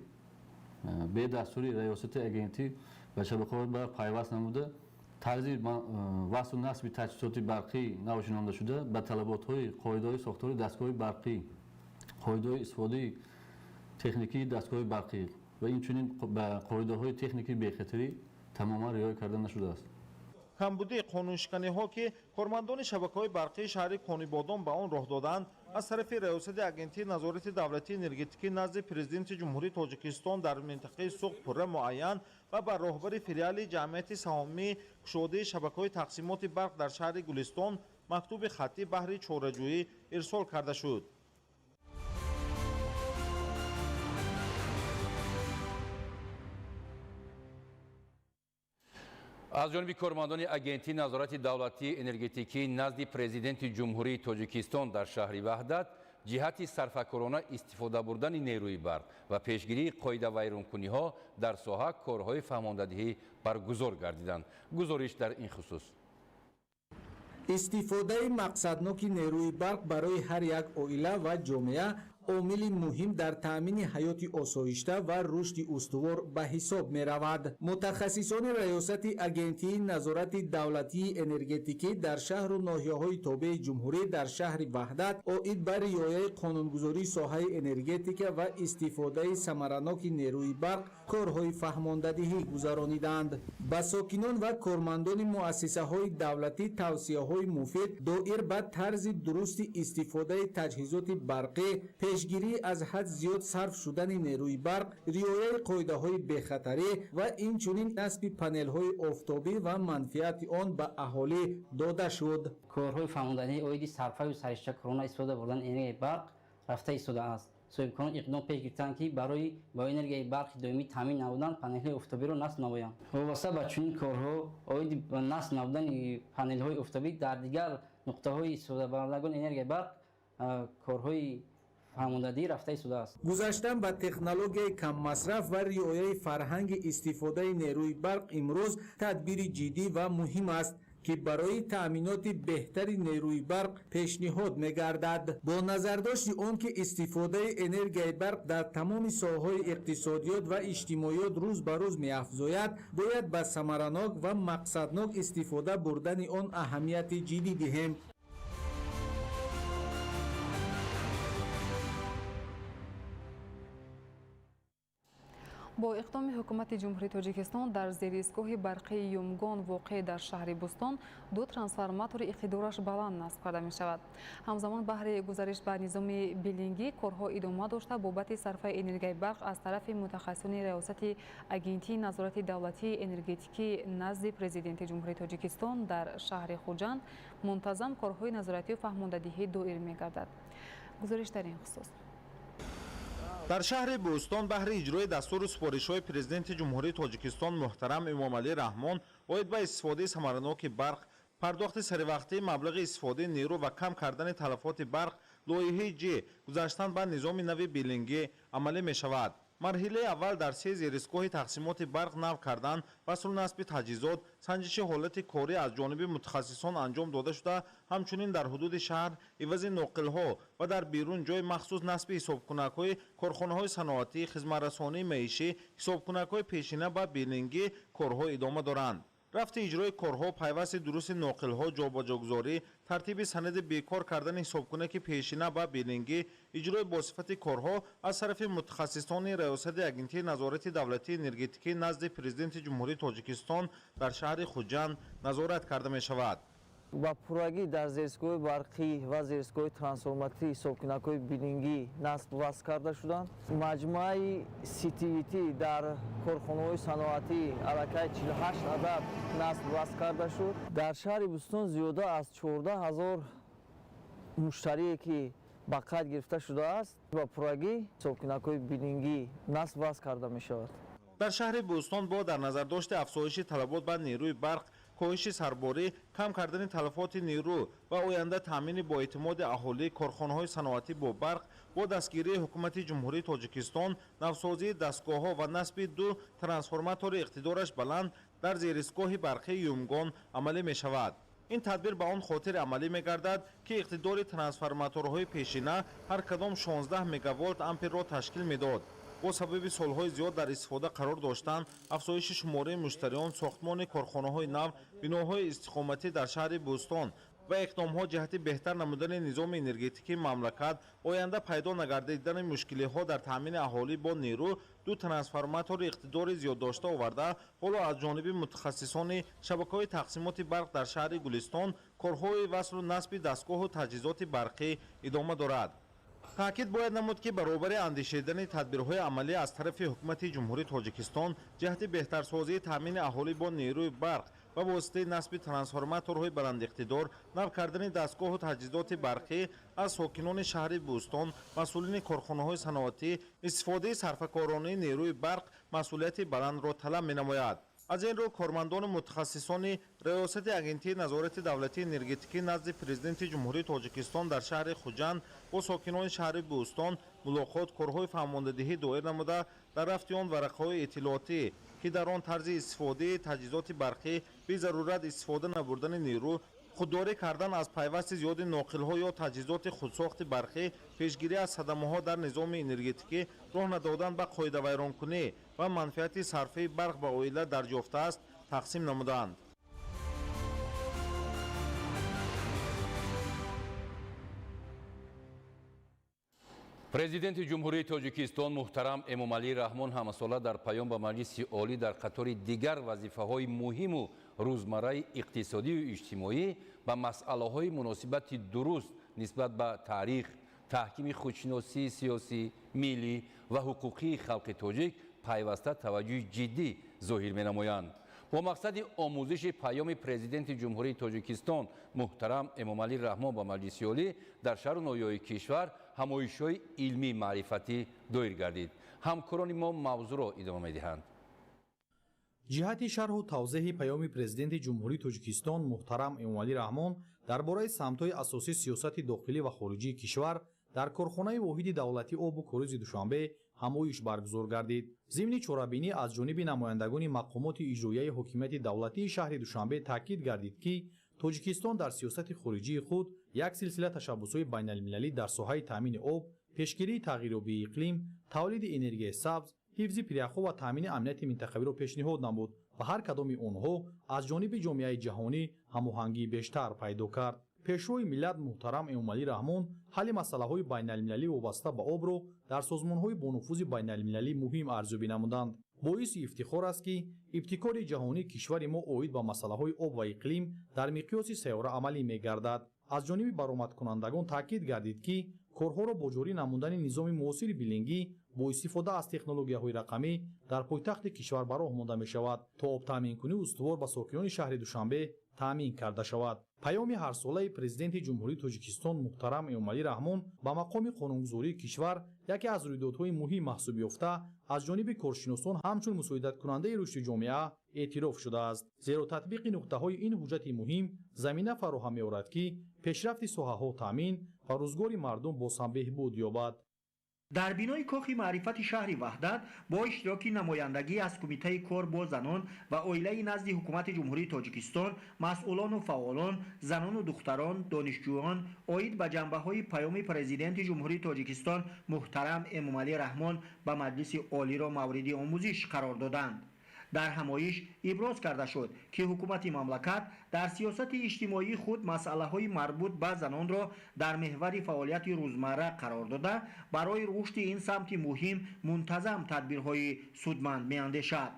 S14: бе дастури Раёсати агентӣ ба шабакаҳои барқ пайваст намуда, тарзи васлу насби таҷҳизоти барқӣ навшинондашуда ба талаботҳои қоидаҳои сохтори дастгоҳи барқӣ, қоидаҳои истифодаи техникии дастгоҳи барқӣ ва инчунин ба қоидаҳои техникии бехатарӣ тамоман риоя карда нашудааст.
S11: Камбудии қонуншиканиҳо, ки кормандони шабакаҳои барқии шаҳри Конибодом ба он роҳ доданд, аз тарафи Раёсати Агентии назорати давлатии энергетикӣ назди Президенти Ҷумҳурии Тоҷикистон дар минтақаи Суғд пурра муайян ва ба роҳбари филиали ҷамъияти саҳомии кушодаи шабакаҳои тақсимоти барқ дар шаҳри Гулистон мактуби хаттӣ баҳри чораҷӯӣ ирсол карда шуд.
S3: Аз ҷониби кормандони Агентии назорати давлатии энергетикӣ назди Президенти Ҷумҳурии Тоҷикистон дар шаҳри Ваҳдат ҷиҳати сарфакорона истифода бурдани нерӯи барқ ва пешгирии қоидавайронкуниҳо дар соҳа корҳои фаҳмондадиҳӣ баргузор гардиданд. Гузориш дар ин хусус.
S15: Истифодаи мақсадноки нерӯи барқ барои ҳар як оила ва ҷомеа омили муҳим дар таъмини ҳаёти осоишта ва рушди устувор ба ҳисоб меравад. Мутахассисони Раёсати Агентии назорати давлатии энергетикӣ дар шаҳру ноҳияҳои тобеи ҷумҳурӣ дар шаҳри Ваҳдат оид ба риояи қонунгузории соҳаи энергетика ва истифодаи самараноки нерӯи барқ корҳои фаҳмондадиҳӣ гузарониданд. Ба сокинон ва кормандони муассисаҳои давлатӣ тавсияҳои муфид доир ба тарзи дурусти истифодаи таҷҳизоти барқӣ, пешгирӣ аз ҳад зиёд сарф шудани нерӯи барқ, риояи қоидаҳои бехатарӣ ва инчунин насби панелҳои офтобӣ ва манфиати он ба аҳолӣ дода шуд.
S16: Корҳои фаҳмондании оиди сарфаю саришчакорона истифода бурдани энергияи барқ рафта истодааст. Соҳибкорон иқдом пеш гирифтанд, ки барои бо энергияи барқи доимӣ таъмин намудан панелҳои офтобиро насб намоянд. Вобаста ба чунин корҳо оиди насб намудани панелҳои офтобӣ дар дигар нуқтаҳои истифодабарандагони энергияи барқ Корҳои фаҳмондадиҳӣ рафта истодааст.
S15: Гузаштан ба технологияи каммасраф ва риояи фарҳанги истифодаи нерӯи барқ имрӯз тадбири ҷиддӣ ва муҳим аст, ки барои таъминоти беҳтари нерӯи барқ пешниҳод мегардад. Бо назардошти он ки истифодаи энергияи барқ дар тамоми соҳаҳои иқтисодиёт ва иҷтимоиёт рӯз ба рӯз меафзояд, бояд ба самаранок ва мақсаднок истифода бурдани он аҳамияти ҷиддӣ диҳем.
S8: Бо иқдоми ҳукумати Ҷумҳурии Тоҷикистон дар зеристгоҳи барқии Юмгон воқеъ дар шаҳри Бӯстон ду трансформатори иқтидораш баланд насб карда мешавад. Ҳамзамон баҳри гузариш ба низоми биллингӣ корҳо идома дошта, бобати сарфаи энергияи барқ аз тарафи мутахассисони Раёсати Агентии назорати давлатии энергетикӣ назди Президенти Ҷумҳурии Тоҷикистон дар шаҳри Хуҷанд мунтазам корҳои назоратию фаҳмондадиҳӣ доир мегардад. Гузориш дар ин хусус.
S11: Дар шаҳри Бӯстон баҳри иҷрои дастуру супоришҳои Президенти Ҷумҳурии Тоҷикистон муҳтарам Эмомалӣ Раҳмон оид ба истифодаи самараноки барқ, пардохти саривақтии маблағи истифодаи нерӯ ва кам кардани талафоти барқ, лоиҳаи ҷ гузаштан ба низоми нави биллингӣ амалӣ мешавад. Марҳилаи аввал дар се зеристгоҳи тақсимоти барқ нав кардан, васлу насби таҷҳизот, санҷиши ҳолати корӣ аз ҷониби мутахассисон анҷом дода шуда, ҳамчунин дар ҳудуди шаҳр ивази ноқилҳо ва дар берун ҷои махсус насби ҳисобкунакҳои корхонаҳои саноатӣ, хизматрасонии маишӣ, ҳисобкунакҳои пешина ба биллингӣ корҳо идома доранд. Рафти иҷрои корҳо, пайвасти дурусти ноқилҳо, ҷобаҷогузорӣ, тартиби санади бекор кардани ҳисобкунаки пешина ба биллингӣ, иҷрои босифати корҳо аз тарафи мутахассисони Раёсати Агентии назорати давлатии энергетикӣ назди Президенти Ҷумҳурии Тоҷикистон дар шаҳри Хуҷанд назорат карда мешавад.
S18: Ба пуррагӣ дар зеристгоҳи барқӣ ва зеристгоҳи трансформаторӣ ҳисобкунакҳои биллингӣ насб васл карда шуданд. Маҷмӯаи СТВТ дар корхонаҳои саноатӣ аллакай 48 адад насб васл карда шуд. Дар шаҳри Бӯстон зиёда аз 14 ҳазор муштарие ки ба қайд гирифта шудааст, ба пуррагӣ ҳисобкунакҳои биллингӣ насб васл карда мешавад.
S11: Дар шаҳри Бӯстон бо дар назардошти афзоиши талабот ба нерӯи барқ, коҳиши сарборӣ, кам кардани талафоти нерӯ ва оянда таъмини боэътимоди аҳолӣ, корхонаҳои саноатӣ бо барқ, бо дастгирии Ҳукумати Ҷумҳурии Тоҷикистон, навсозии дастгоҳҳо ва насби ду трансформатори иқтидораш баланд дар зеристгоҳи барқии Юмгон амалӣ мешавад. Ин тадбир ба он хотир амалӣ мегардад, ки иқтидори трансформаторҳои пешина ҳар кадом 16 мегаволт амперро ташкил медод. Бо сабаби солҳои зиёд дар истифода қарор доштан, афзоиши шумораи муштариён, сохтмони корхонаҳои нав, биноҳои истиқоматӣ дар шаҳри Бӯстон ва иқдомҳо ҷиҳати беҳтар намудани низоми энергетикии мамлакат, оянда пайдо нагардидани мушкилиҳо дар таъмини аҳолӣ бо нерӯ, ду трансформатори иқтидори зиёддошта оварда, ҳоло аз ҷониби мутахассисони шабакаҳои тақсимоти барқ дар шаҳри Гулистон корҳои васлу насби дастгоҳу таҷҳизоти барқӣ идома дорад. Таъкид бояд намуд, ки баробари андешидани тадбирҳои амалӣ аз тарафи Ҳукумати Ҷумҳурии Тоҷикистон ҷиҳати беҳтарсозии таъмини аҳолӣ бо нерӯи барқ ба воситаи насби трансформаторҳои баландиқтидор, нав кардани дастгоҳу таҷҳизоти барқӣ аз сокинони шаҳри Бӯстон, масъулини корхонаҳои саноатӣ, истифодаи сарфакоронаи нерӯи барқ масъулияти баландро талаб менамояд. Аз ин рӯ кормандону мутахассисони Раёсати Агентии назорати давлатии энергетикӣ назди Президенти Ҷумҳурии Тоҷикистон дар шаҳри Хуҷанд бо сокинони шаҳри Бӯстон мулоқот, корҳои фаҳмондадиҳӣ доир намуда, дар рафти он варақаҳои иттилоотӣ, ки дар он тарзи истифодаи таҷҳизоти барқӣ, безарурат истифода набурдани нерӯ, худдорӣ кардан аз пайвасти зиёди ноқилҳо ё таҷҳизоти худсохти барқӣ, пешгирӣ аз садамаҳо дар низоми энергетикӣ, роҳ надодан ба қоидавайронкунӣ ва манфиати сарфаи барқ ба оила дарҷ ёфтааст, тақсим намуданд.
S3: Президенти Ҷумҳурии Тоҷикистон муҳтарам Эмомалӣ Раҳмон ҳамасола дар паём ба Маҷлиси Олӣ дар қатори дигар вазифаҳои муҳиму рӯзмарраи иқтисодию иҷтимоӣ ба масъалаҳои муносибати дуруст нисбат ба таърих, таҳкими худшиносии сиёсӣ, миллӣ ва ҳуқуқии халқи тоҷик пайваста таваҷҷӯҳи ҷиддӣ зоҳир менамоянд. Бо мақсади омӯзиши паёми Президенти Ҷумҳурии Тоҷикистон муҳтарам Эмомалӣ Раҳмон ба Маҷлиси Олӣ дар шаҳру ноҳияҳои кишвар ҳамоишҳои илмӣ маърифатӣ доир гардид. Ҳамкорони мо мавзӯъро идома медиҳанд.
S19: Ҷиҳати шарҳу тавзеҳи паёми Президенти Ҷумҳурии Тоҷикистон муҳтарам Эмомалӣ Раҳмон дар бораи самтҳои асосии сиёсати дохилӣ ва хориҷии кишвар дар корхонаи воҳиди давлатии обу коризи Душанбе ҳамоиш баргузор гардид. Зимни чорабинӣ аз ҷониби намояндагони мақомоти иҷроияи ҳокимияти давлатии шаҳри Душанбе таъкид гардид, ки Тоҷикистон дар сиёсати хориҷии худ як силсила ташаббусҳои байналмилалӣ дар соҳаи таъмини об, пешгирии тағйирёбии иқлим, тавлиди энергияи сабз, ҳифзи пиряхҳо ва таъмини амнияти минтақавиро пешниҳод намуд ва ҳар кадоми онҳо аз ҷониби ҷомеаи ҷаҳонӣ ҳамоҳангии бештар пайдо кард. Пешвои миллат муҳтарам Эмомалӣ Раҳмон ҳалли масъалаҳои байналмилалӣ вобаста ба обро дар созмонҳои бонуфузи байналмилалӣ муҳим арзёбӣ намуданд. Боиси ифтихор аст, ки ибтикори ҷаҳонии кишвари мо оид ба масъалаҳои об ва иқлим дар миқёси сайёра амалӣ мегардад. Аз ҷониби баромадкунандагон таъкид гардид, ки корҳоро бо ҷорӣ намудани низоми муосири билингӣ бо истифода аз технологияҳои рақамӣ дар пойтахти кишвар ба роҳ монда мешавад, то обтаъминкунии устувор ба сокинони шаҳри Душанбе таъмин карда шавад. Паёми ҳарсолаи Президенти Ҷумҳурии Тоҷикистон муҳтарам Эмомалӣ Раҳмон ба мақоми қонунгузории кишвар яке аз рӯйдодҳои муҳим маҳсуб ёфта, аз ҷониби коршиносон ҳамчун мусоидаткунандаи рушди ҷомеа эътироф шудааст. Зеро татбиқи нуқтаҳои ин ҳуҷҷати муҳим замина фароҳам меорад, ки пешрафти соҳаҳо таъмин ва рӯзгори мардум боз ҳам беҳбуд ёбад.
S20: Дар бинои Кохи маърифати шаҳри Ваҳдат бо иштироки намояндагӣ аз Кумитаи кор бо занон ва оилаи назди Ҳукумати Ҷумҳурии Тоҷикистон, масъулону фаъолон, занону духтарон, донишҷӯён оид ба ҷанбаҳои паёми Президенти Ҷумҳурии Тоҷикистон муҳтарам Эмомалӣ Раҳмон ба Маҷлиси Олиро мавриди омӯзиш қарор доданд. Дар ҳамоиш иброз карда шуд, ки ҳукумати мамлакат дар сиёсати иҷтимоии худ масъалаҳои марбут ба занонро дар меҳвари фаъолияти рӯзмарра қарор дода, барои рушди ин самти муҳим мунтазам тадбирҳои судманд меандешад.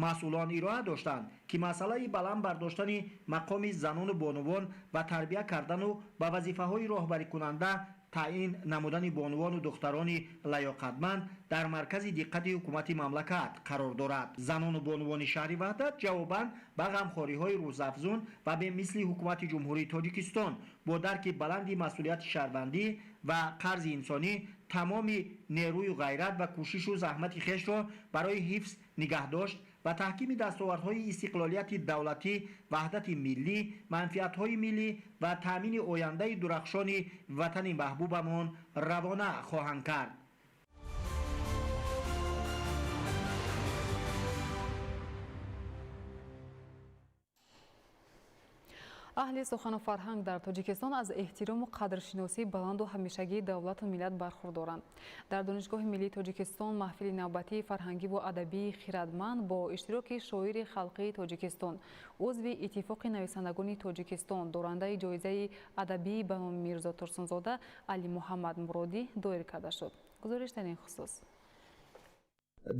S20: Масъулон ироа доштанд, ки масъалаи баланд бардоштани мақоми занону бонувон ва тарбия кардану ба вазифаҳои роҳбарикунанда таъин намудани бонувану духтарони лаёқатманд дар маркази диққати ҳукумати мамлакат қарор дорад. Занону бонувони шаҳри Ваҳдат ҷавобан ба ғамхориҳои рӯзафзун ва бемисли ҳукумати Ҷумҳурии Тоҷикистон бо дарки баланди масъулияти шаҳрвандӣ ва қарзи инсонӣ тамоми нерӯю ғайрат ва кӯшишу заҳмати хешро барои ҳифз, нигаҳдошт ва таҳкими дастовардҳои истиқлолияти давлатӣ, ваҳдати миллӣ, манфиатҳои миллӣ ва таъмини ояндаи дурахшони ватани маҳбубамон равона хоҳанд кард.
S8: Аҳли сухану фарҳанг дар Тоҷикистон аз эҳтирому қадршиносии баланду ҳамешагии давлату миллат бархурдоранд. Дар Донишгоҳи миллии Тоҷикистон маҳфили навбатии фарҳангиву адабии хирадманд бо иштироки шоири халқии Тоҷикистон, узви Иттифоқи нависандагони Тоҷикистон, дорандаи ҷоизаи адабии ба номи Мирзо Турсунзода Алимуҳаммад Муродӣ доир карда шуд. Гузориш дар ин хусус.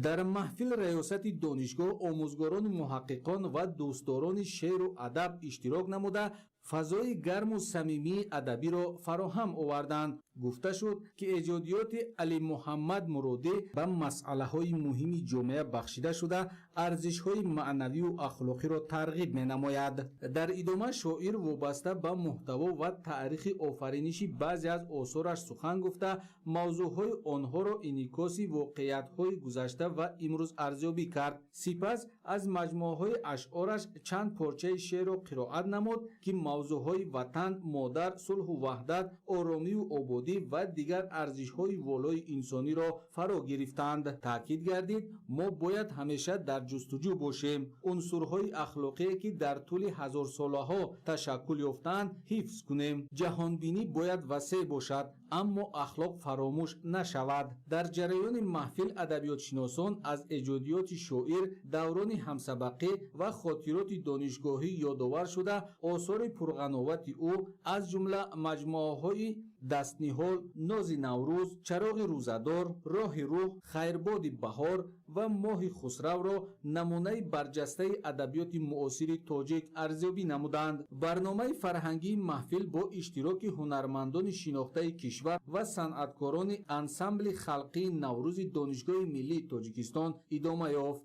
S15: Дар маҳфил раёсати донишгоҳ, омӯзгорону муҳаққиқон ва дӯстдорони шеъру адаб иштирок намуда, фазои гарму самимии адабиро фароҳам оварданд. Гуфта шуд, ки эҷодиёти Алимуҳаммад Муродӣ ба масъалаҳои муҳими ҷомеа бахшида шуда, арзишҳои маънавию ахлоқиро тарғиб менамояд. Дар идома шоир вобаста ба муҳтаво ва таърихи офариниши баъзе аз осораш сухан гуфта, мавзӯъҳои онҳоро инъикоси воқеиятҳои гузашта ва имрӯз арзёбӣ кард. Сипас аз маҷмӯаҳои ашъораш чанд порчаи шеърро қироат намуд, ки мавзӯъҳои ватан, модар, сулҳу ваҳдат, оромию ободӣ ва дигар арзишҳои волои инсониро фаро гирифтанд. Таъкид гардид, мо бояд ҳамеша дар ҷустуҷӯ бошем, унсурҳои ахлоқие ки дар тӯли ҳазорсолаҳо ташаккул ёфтаанд ҳифз кунем. Ҷаҳонбинӣ бояд васеъ бошад, аммо ахлоқ фаромӯш нашавад. Дар ҷараёни маҳфил адабиётшиносон аз эҷодиёти шоир, даврони ҳамсабақӣ ва хотироти донишгоҳӣ ёдовар шуда, осори пурғановати ӯ аз ҷумла маҷмӯаҳои Дастниҳол, Нози Наврӯз, Чароғи рӯзадор, Роҳи рӯҳ, Хайрбоди баҳор ва Моҳи Хусравро намунаи барҷастаи адабиёти муосири тоҷик арзёбӣ намуданд. Барномаи фарҳангии маҳфил бо иштироки ҳунармандони шинохтаи кишвар ва санъаткорони ансамбли халқии Наврӯзи Донишгоҳи миллии Тоҷикистон идома ёфт.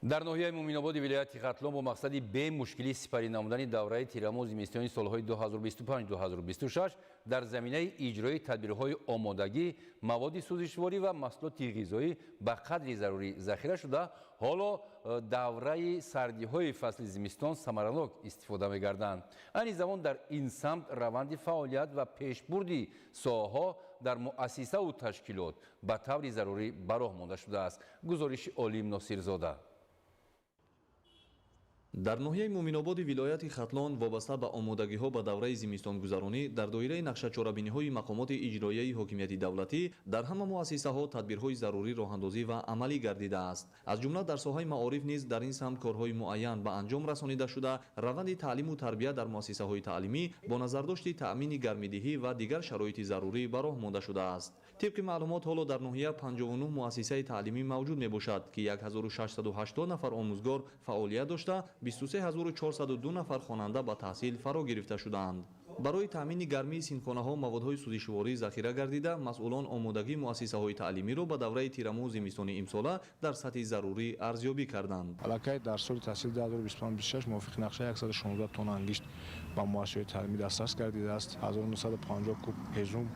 S3: Дар ноҳияи Муминободи вилояти Хатлон бо мақсади бемушкилӣ сипарӣ намудани давраи тирамоҳ зимистони солҳои 2025-2026 дар заминаи иҷрои тадбирҳои омодагӣ маводи сӯзишворӣ ва маҳсулоти ғизоӣ ба қадри зарурӣ захира шуда, ҳоло давраи сардиҳои фасли зимистон самаранок истифода мегарданд. Айни замон дар ин самт раванди фаъолият ва пешбурди соҳаҳо дар муассисаву ташкилот ба таври зарурӣ ба роҳ монда шудааст. Гузориши Олим Носирзода.
S1: Дар ноҳияи Муминободи вилояти Хатлон вобаста ба омодагиҳо ба давраи зимистонгузаронӣ дар доираи нақшачорабиниҳои мақомоти иҷроияи ҳокимияти давлатӣ дар ҳама муассисаҳо тадбирҳои зарурӣ роҳандозӣ ва амалӣ гардидааст. Аз ҷумла дар соҳаи маориф низ дар ин самт корҳои муайян ба анҷом расонида шуда, раванди таълиму тарбия дар муассисаҳои таълимӣ бо назардошти таъмини гармидиҳӣ ва дигар шароити зарурӣ ба роҳ монда шудааст. Тибқи маълумот, ҳоло дар ноҳия 59 муассисаи таълимӣ мавҷуд мебошад, ки 1680 нафар омӯзгор фаъолият дошта, 23402 нафар хонанда ба таҳсил фаро гирифта шудаанд. Барои таъмини гармии синфхонаҳо маводҳои сӯзишворӣ захира гардида, масъулон омодагии муассисаҳои таълимиро ба давраи тирамоҳу зимистони имсола дар сатҳи зарурӣ арзёбӣ карданд.
S21: Аллакай дар соли таҳсили 2025-26 мувофиқи нақша 116 тонна ангишт ба муассисаҳои таълимӣ дастрас гардидааст, 1950 куб ҳезум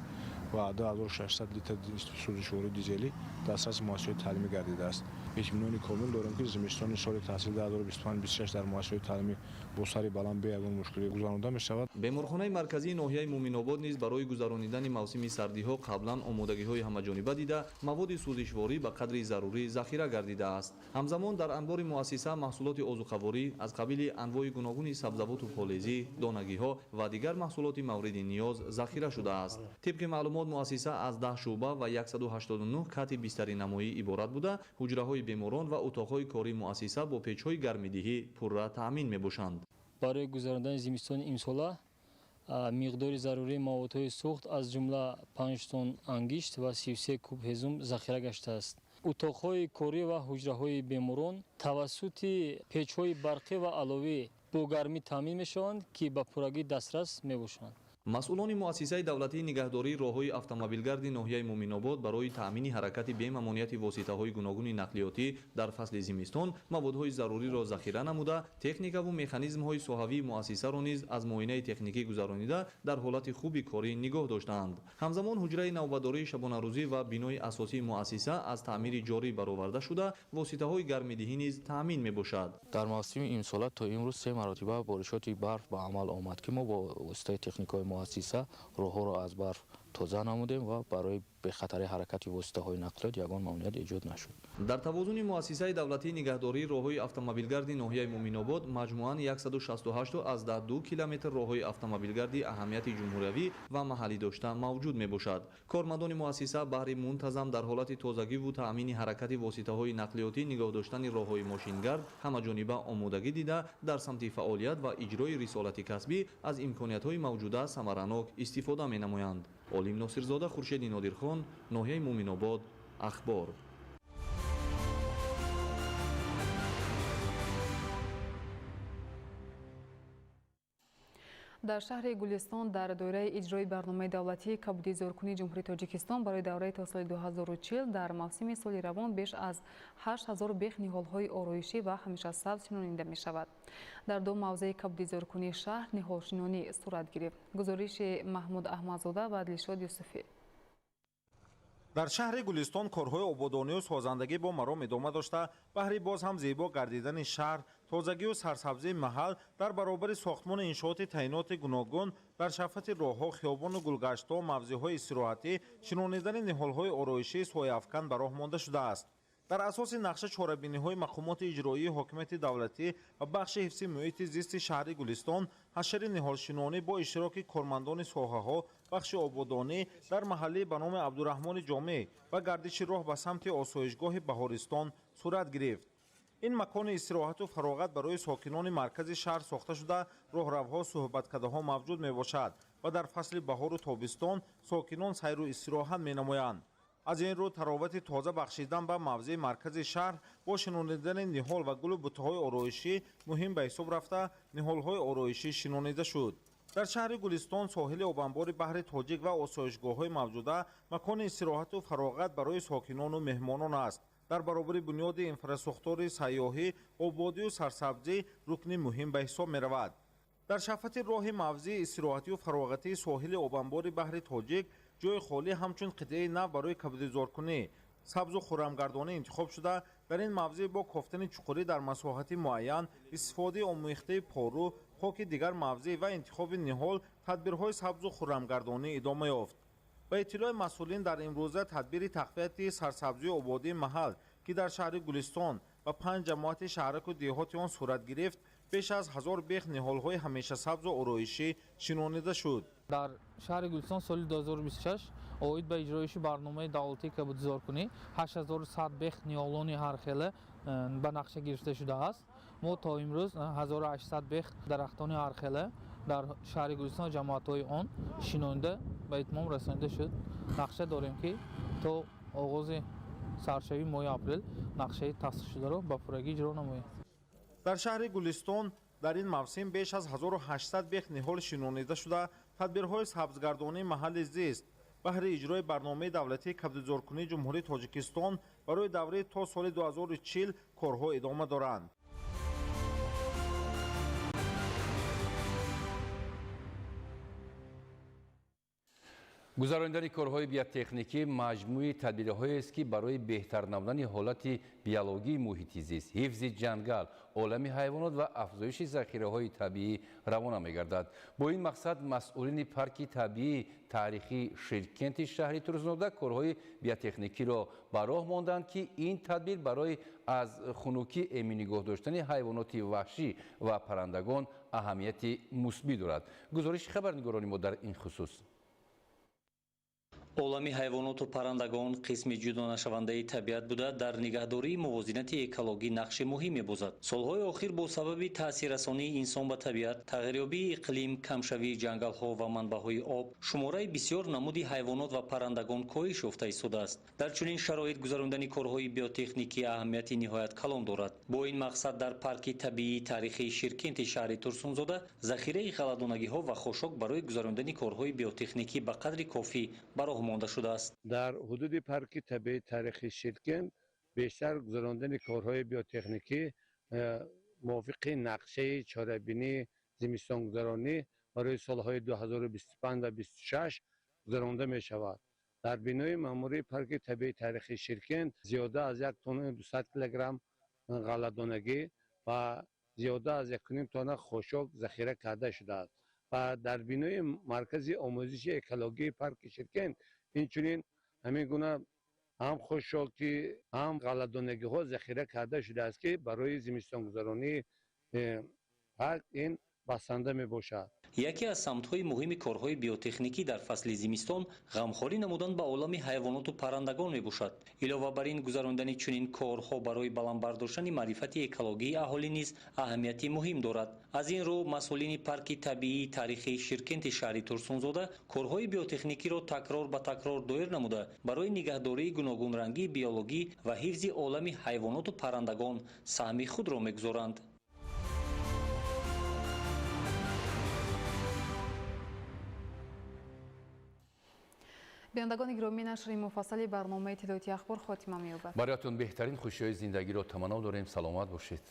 S21: ва 2600 литр сӯзишвории дизелӣ дастраси муассисаҳои таълимӣ гардидааст. Итминони комил дорем, ки зимистони соли таҳсили 2025-26 дар муассисаҳои таълимӣ бо сари баланд бе ягон мушкилӣ гузаронида мешавад.
S1: Беморхонаи марказии ноҳияи Муминобод низ барои гузаронидани мавсими сардиҳо қаблан омодагиҳои ҳамаҷониба дида, маводи сӯзишворӣ ба қадри зарурӣ захира гардидааст. Ҳамзамон дар анбори муассиса маҳсулоти озуқаворӣ аз қабили анвои гуногуни сабзавоту полезӣ, донагиҳо ва дигар маҳсулоти мавриди ниёз захира шудааст. Тибқи маълумот, муассиса аз 10 шӯъба ва 189 кати бистаринамоӣ иборат буда, ҳуҷраҳои беморон ва утоқҳои кории муассиса бо печҳои гармидиҳӣ пурра таъмин мебошанд.
S22: Барои гузарондани зимистони имсола миқдори зарурии маводҳои сӯхт аз ҷумла 5 тонн ангишт ва 33 куб ҳезум захира гаштааст. Утоқҳои корӣ ва ҳуҷраҳои беморон тавассути печҳои барқӣ ва аловӣ бо гармӣ таъмин мешаванд, ки ба пуррагӣ дастрас мебошанд.
S1: Масъулони муассисаи давлатии нигаҳдории роҳҳои автомобилгарди ноҳияи Муминобод барои таъмини ҳаракати бемамониати воситаҳои гуногуни нақлиётӣ дар фасли зимистон маводҳои заруриро захира намуда, техникаву механизмҳои соҳавии муассисаро низ аз муоинаи техникӣ гузаронида дар ҳолати хуби корӣ нигоҳ доштаанд. Ҳамзамон ҳуҷраи навбатдории шабонарӯзӣ ва бинои асосии муассиса аз таъмири ҷорӣ бароварда шуда, воситаҳои гармидиҳӣ низ таъмин мебошад.
S23: Дар мавсими имсола то имрӯз 3 маротиба боришоти барф ба амал омад, ки мо бо воситаи техникаҳои муассиса роҳҳоро аз барф тоза намудем ва барои бехатари ҳаракати воситаҳои нақлиёт ягон мамнуият эҷод нашуд.
S1: Дар тавозуни муассисаи давлатии нигаҳдории роҳҳои автомобилгарди ноҳияи Муминобод маҷмӯан 168,2 километр роҳҳои автомобилгарди аҳамияти ҷумҳуриявӣ ва маҳаллӣ дошта мавҷуд мебошад. Кормандони муассиса баҳри мунтазам дар ҳолати тозагиву таъмини ҳаракати воситаҳои нақлиётӣ нигоҳ доштани роҳҳои мошингард ҳамаҷониба омодагӣ дида, дар самти фаъолият ва иҷрои рисолати касбӣ аз имкониятҳои мавҷуда самаранок истифода менамоянд. Олим Носирзода, Хуршеди Нодирхон, ноҳияи Муминобод, Ахбор.
S8: Дар шаҳри Гулистон дар доираи иҷрои барномаи давлатии кабудизоркунии Ҷумҳурии Тоҷикистон барои давраи то соли 2040 дар мавсими соли равон беш аз 8000 бех ниҳолҳои ороишӣ ва ҳамешасабз шинонида мешавад. Дар ду мавзеи кабудизоркунии шаҳр ниҳолшинонӣ сурат гирифт. Гузориши Маҳмуд Аҳмадзода ва Дилшод Юсуфӣ.
S11: Дар шаҳри Гулистон корҳои ободонию созандагӣ бо маром идома дошта, баҳри боз ҳам зебо гардидани шаҳр, тозагию сарсабзии маҳал дар баробари сохтмони иншооти таъиноти гуногун дар шафати роҳҳо, хиёбону гулгаштҳо, мавзеъҳои истироҳатӣ шинонидани ниҳолҳои ороишии сояафкан ба роҳ монда шудааст. Дар асоси нақша чорабиниҳои мақомоти иҷроии ҳокимияти давлатӣ ва бахши ҳифзи муҳити зисти шаҳри Гулистон ҳашари ниҳолшинонӣ бо иштироки кормандони соҳаҳо, бахши ободонӣ дар маҳаллии ба номи Абдураҳмони Ҷомеъ ва гардиши роҳ ба самти осоишгоҳи Баҳористон сурат гирифт. Ин макони истироҳату фароғат барои сокинони маркази шаҳр сохта шуда, роҳравҳо, суҳбаткадаҳо мавҷуд мебошад ва дар фасли баҳору тобистон сокинон сайру истироҳат менамоянд. Аз ин рӯ таровати тоза бахшидан ба мавзеи маркази шаҳр бо шинонидани ниҳол ва гулу бутаҳои ороишӣ муҳим ба ҳисоб рафта, ниҳолҳои ороишӣ шинонида шуд. Дар шаҳри Гулистон соҳили обанбори баҳри Тоҷик ва осоишгоҳҳои мавҷуда макони истироҳату фароғат барои сокинону меҳмонон аст. Дар баробари бунёди инфрасохтори сайёҳӣ, ободию сарсабзӣ рукни муҳим ба ҳисоб меравад. Дар шафати роҳи мавзеи истироҳатию фароғатии соҳили обанбори баҳри Тоҷик ҷои холӣ ҳамчун қитъаи нав барои кабудизоркунӣ, сабзу хуррамгардонӣ интихоб шуда, дар ин мавзеъ бо кофтани чуқурӣ дар масоҳати муайян, истифодаи омӯхтаи пору, хоки дигар мавзеъ ва интихоби ниҳол тадбирҳои сабзу хуррамгардонӣ идома ёфт. Ба иттилои масъулин, дар имрӯза тадбири тақвияти сарсабзию ободии маҳал, ки дар шаҳри Гулистон ва 5 ҷамоати шаҳраку деҳоти он сурат гирифт, беш аз 1000 бех ниҳолҳои ҳамешасабзу ороишӣ шинонида шуд.
S2: Дар шаҳри Гулистон соли 2026 оид ба иҷроиши барномаи давлатии кабудизоркунӣ 8100 бех ниҳолони ҳархела ба нақша гирифта шудааст. Мо то имрӯз 1800 бех дарахтони ҳархела дар шаҳри Гулистон ҷамоатҳои он шинонида ба итмом расонида шуд. Нақша дорем, ки то оғози саршавии моҳи апрел нақшаи тасдиқшударо ба пуррагӣ иҷро намоем.
S11: Дар шаҳри Гулистон дар ин мавсим беш аз 1800 бех ниҳол шинонида шуда, тадбирҳои сабзгардонии маҳалли зист баҳри иҷрои барномаи давлатии кабудизоркунии Ҷумҳурии Тоҷикистон барои давраи то соли 2040 корҳо идома доранд.
S3: Гузаронидани корҳои биотехникӣ маҷмӯи тадбирҳоест, ки барои беҳтар намудани ҳолати биологии муҳити зист, ҳифзи ҷангал, олами ҳайвонот ва афзоиши захираҳои табиӣ равона мегардад. Бо ин мақсад масъулини парки табиии таърихии Ширкенти шаҳри Турсунзода корҳои биотехникиро ба роҳ монданд, ки ин тадбир барои аз хунукӣ эмин нигоҳ доштани ҳайвоноти ваҳшӣ ва паррандагон аҳамияти мусбӣ дорад. Гузориши хабарнигорони мо дар ин хусус.
S5: Олами ҳайвоноту паррандагон қисми ҷудонашавандаи табиат буда, дар нигаҳдории мувозинати экологӣ нақши муҳим мебозад. Солҳои охир бо сабаби таъсиррасонии инсон ба табиат, тағйирёбии иқлим, камшавии ҷангалҳо ва манбаъҳои об, шумораи бисёр намуди ҳайвонот ва паррандагон коҳиш ёфта истодааст. Дар чунин шароит гузарондани корҳои биотехникӣ аҳамияти ниҳоят калон дорад. Бо ин мақсад дар парки табиии таърихии Ширкенти шаҳри Турсунзода захираи ғалладонагиҳо ва хошок барои гузарондани корҳои биотехникӣ ба қадри кофӣ ба роҳ монда шудааст.
S17: Дар ҳудуди парки табиии таърихии Ширкент бештар гузарондани корҳои биотехникӣ мувофиқи нақшаи чорабинии зимистонгузаронӣ барои солҳои 2025 ва 26 гузаронда мешавад. Дар бинои маъмурии парки табиии таърихии Ширкент зиёда аз 1 тонна 200 килограмм ғалладонагӣ ва зиёда аз 1,5 тонна хошок захира карда шудааст. Ва дар бинои маркази омӯзиши экологии парки Ширкент инчунин ҳамин гуна ҳам хошокӣ, ҳам ғалладонагиҳо захира карда шудааст, ки барои зимистонгузаронии парк ин басанда мебошад.
S5: Яке аз самтҳои муҳими корҳои биотехникӣ дар фасли зимистон ғамхорӣ намудан ба олами ҳайвоноту паррандагон мебошад. Илова бар ин, гузарондани чунин корҳо барои баланд бардоштани маърифати экологии аҳолӣ низ аҳамияти муҳим дорад. Аз ин рӯ масъулини парки табиии таърихии Ширкенти шаҳри Турсунзода корҳои биотехникиро такрор ба такрор доир намуда, барои нигаҳдории гуногунрангии биологӣ ва ҳифзи олами ҳайвоноту паррандагон саҳми худро мегузоранд.
S8: Бинандагони гиромӣ, нашри муфассали барномаи иттилоотии ахбор хотима меёбад.
S3: Бароятон беҳтарин хушиҳои зиндагиро таманно дорем. Саломат бошед.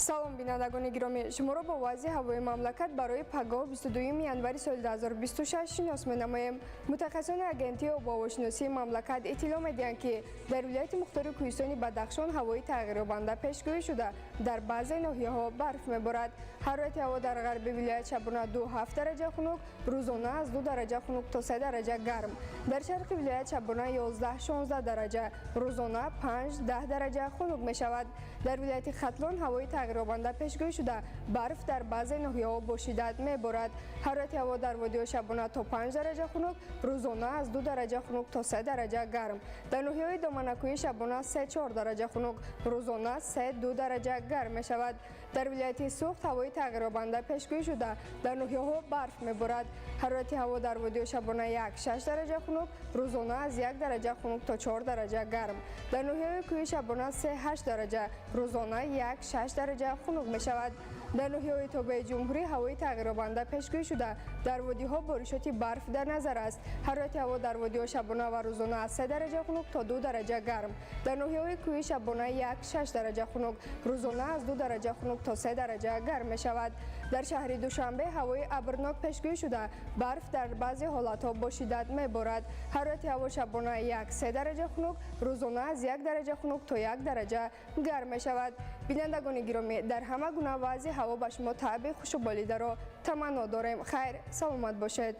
S24: Салом, бинандагони гиромӣ, шуморо бо вазъи ҳавои мамлакат барои пагоҳ 22 январи соли 2026 шинос менамоем. Мутахассисони агентии обуҳавошиносии мамлакат иттилоъ медиҳанд, ки дар вилояти мухтори кӯҳистони Бадахшон ҳавои тағйирёбанда пешгӯӣ шуда, дар баъзе ноҳияҳо барф меборад. Ҳарорати ҳаво дар ғарби вилоят шабона 2-7 дараҷа хунук, рӯзона аз 2 дараҷа хунук то 3 дараҷа гарм. Дар шарқи вилоят шабона 11-16 дараҷа, рӯзона 5-10 дараҷа хунук мешавад. Дар вилояти Хатлон ҳавои тағйирёбанда пешгӯӣ шуда, барф дар баъзе ноҳияҳо бо шиддат меборад. Ҳарорати ҳаво дар водиҳо шабона то 5 дараҷа хунук, рӯзона аз 2 дараҷа хунук то 3 дараҷа гарм. Дар ноҳияҳои доманакӯҳӣ шабона 3-4 дараҷа хунук, рӯзона 3-2 дараҷа гарм мешавад. Дар вилояти Суғд ҳавои тағйирёбанда пешгӯӣ шуда, дар ноҳияҳо барф меборад. Ҳарорати ҳаво дар водиҳо шабона 1-6 дараҷа хунук, рӯзона аз 1 дараҷа хунук то 4 дараҷа гарм. Дар ноҳияҳои кӯҳӣ шабона 3-8 дараҷа, рӯзона 1-6 дараҷа хунук мешавад. Дар ноҳияҳои тобеи ҷумҳурӣ ҳавои тағйирёбанда пешгӯӣ шуда, дар водиҳо боришоти барф дар назар аст. Ҳарорати ҳаво дар водиҳо шабона ва рӯзона аз 3 дараҷа хунук то 2 дараҷа гарм. Дар ноҳияҳои кӯҳӣ шабона 1-6 дараҷа хунук, рӯзона аз 2 дараҷа хунук то 3 дараҷа гарм мешавад. Дар шаҳри Душанбе ҳавои абрнок пешгӯӣ шуда, барф дар баъзе ҳолатҳо бо шиддат меборад. Ҳарорати ҳаво шабона 1-3 дараҷа хунук, рӯзона аз 1 дараҷа хунук то 1 дараҷа гарм мешавад. Бинандагони гиромӣ, дар ҳама гуна вазъи ҳаво ба шумо таъби хушуболидаро таманно дорем. Хайр, саломат бошед.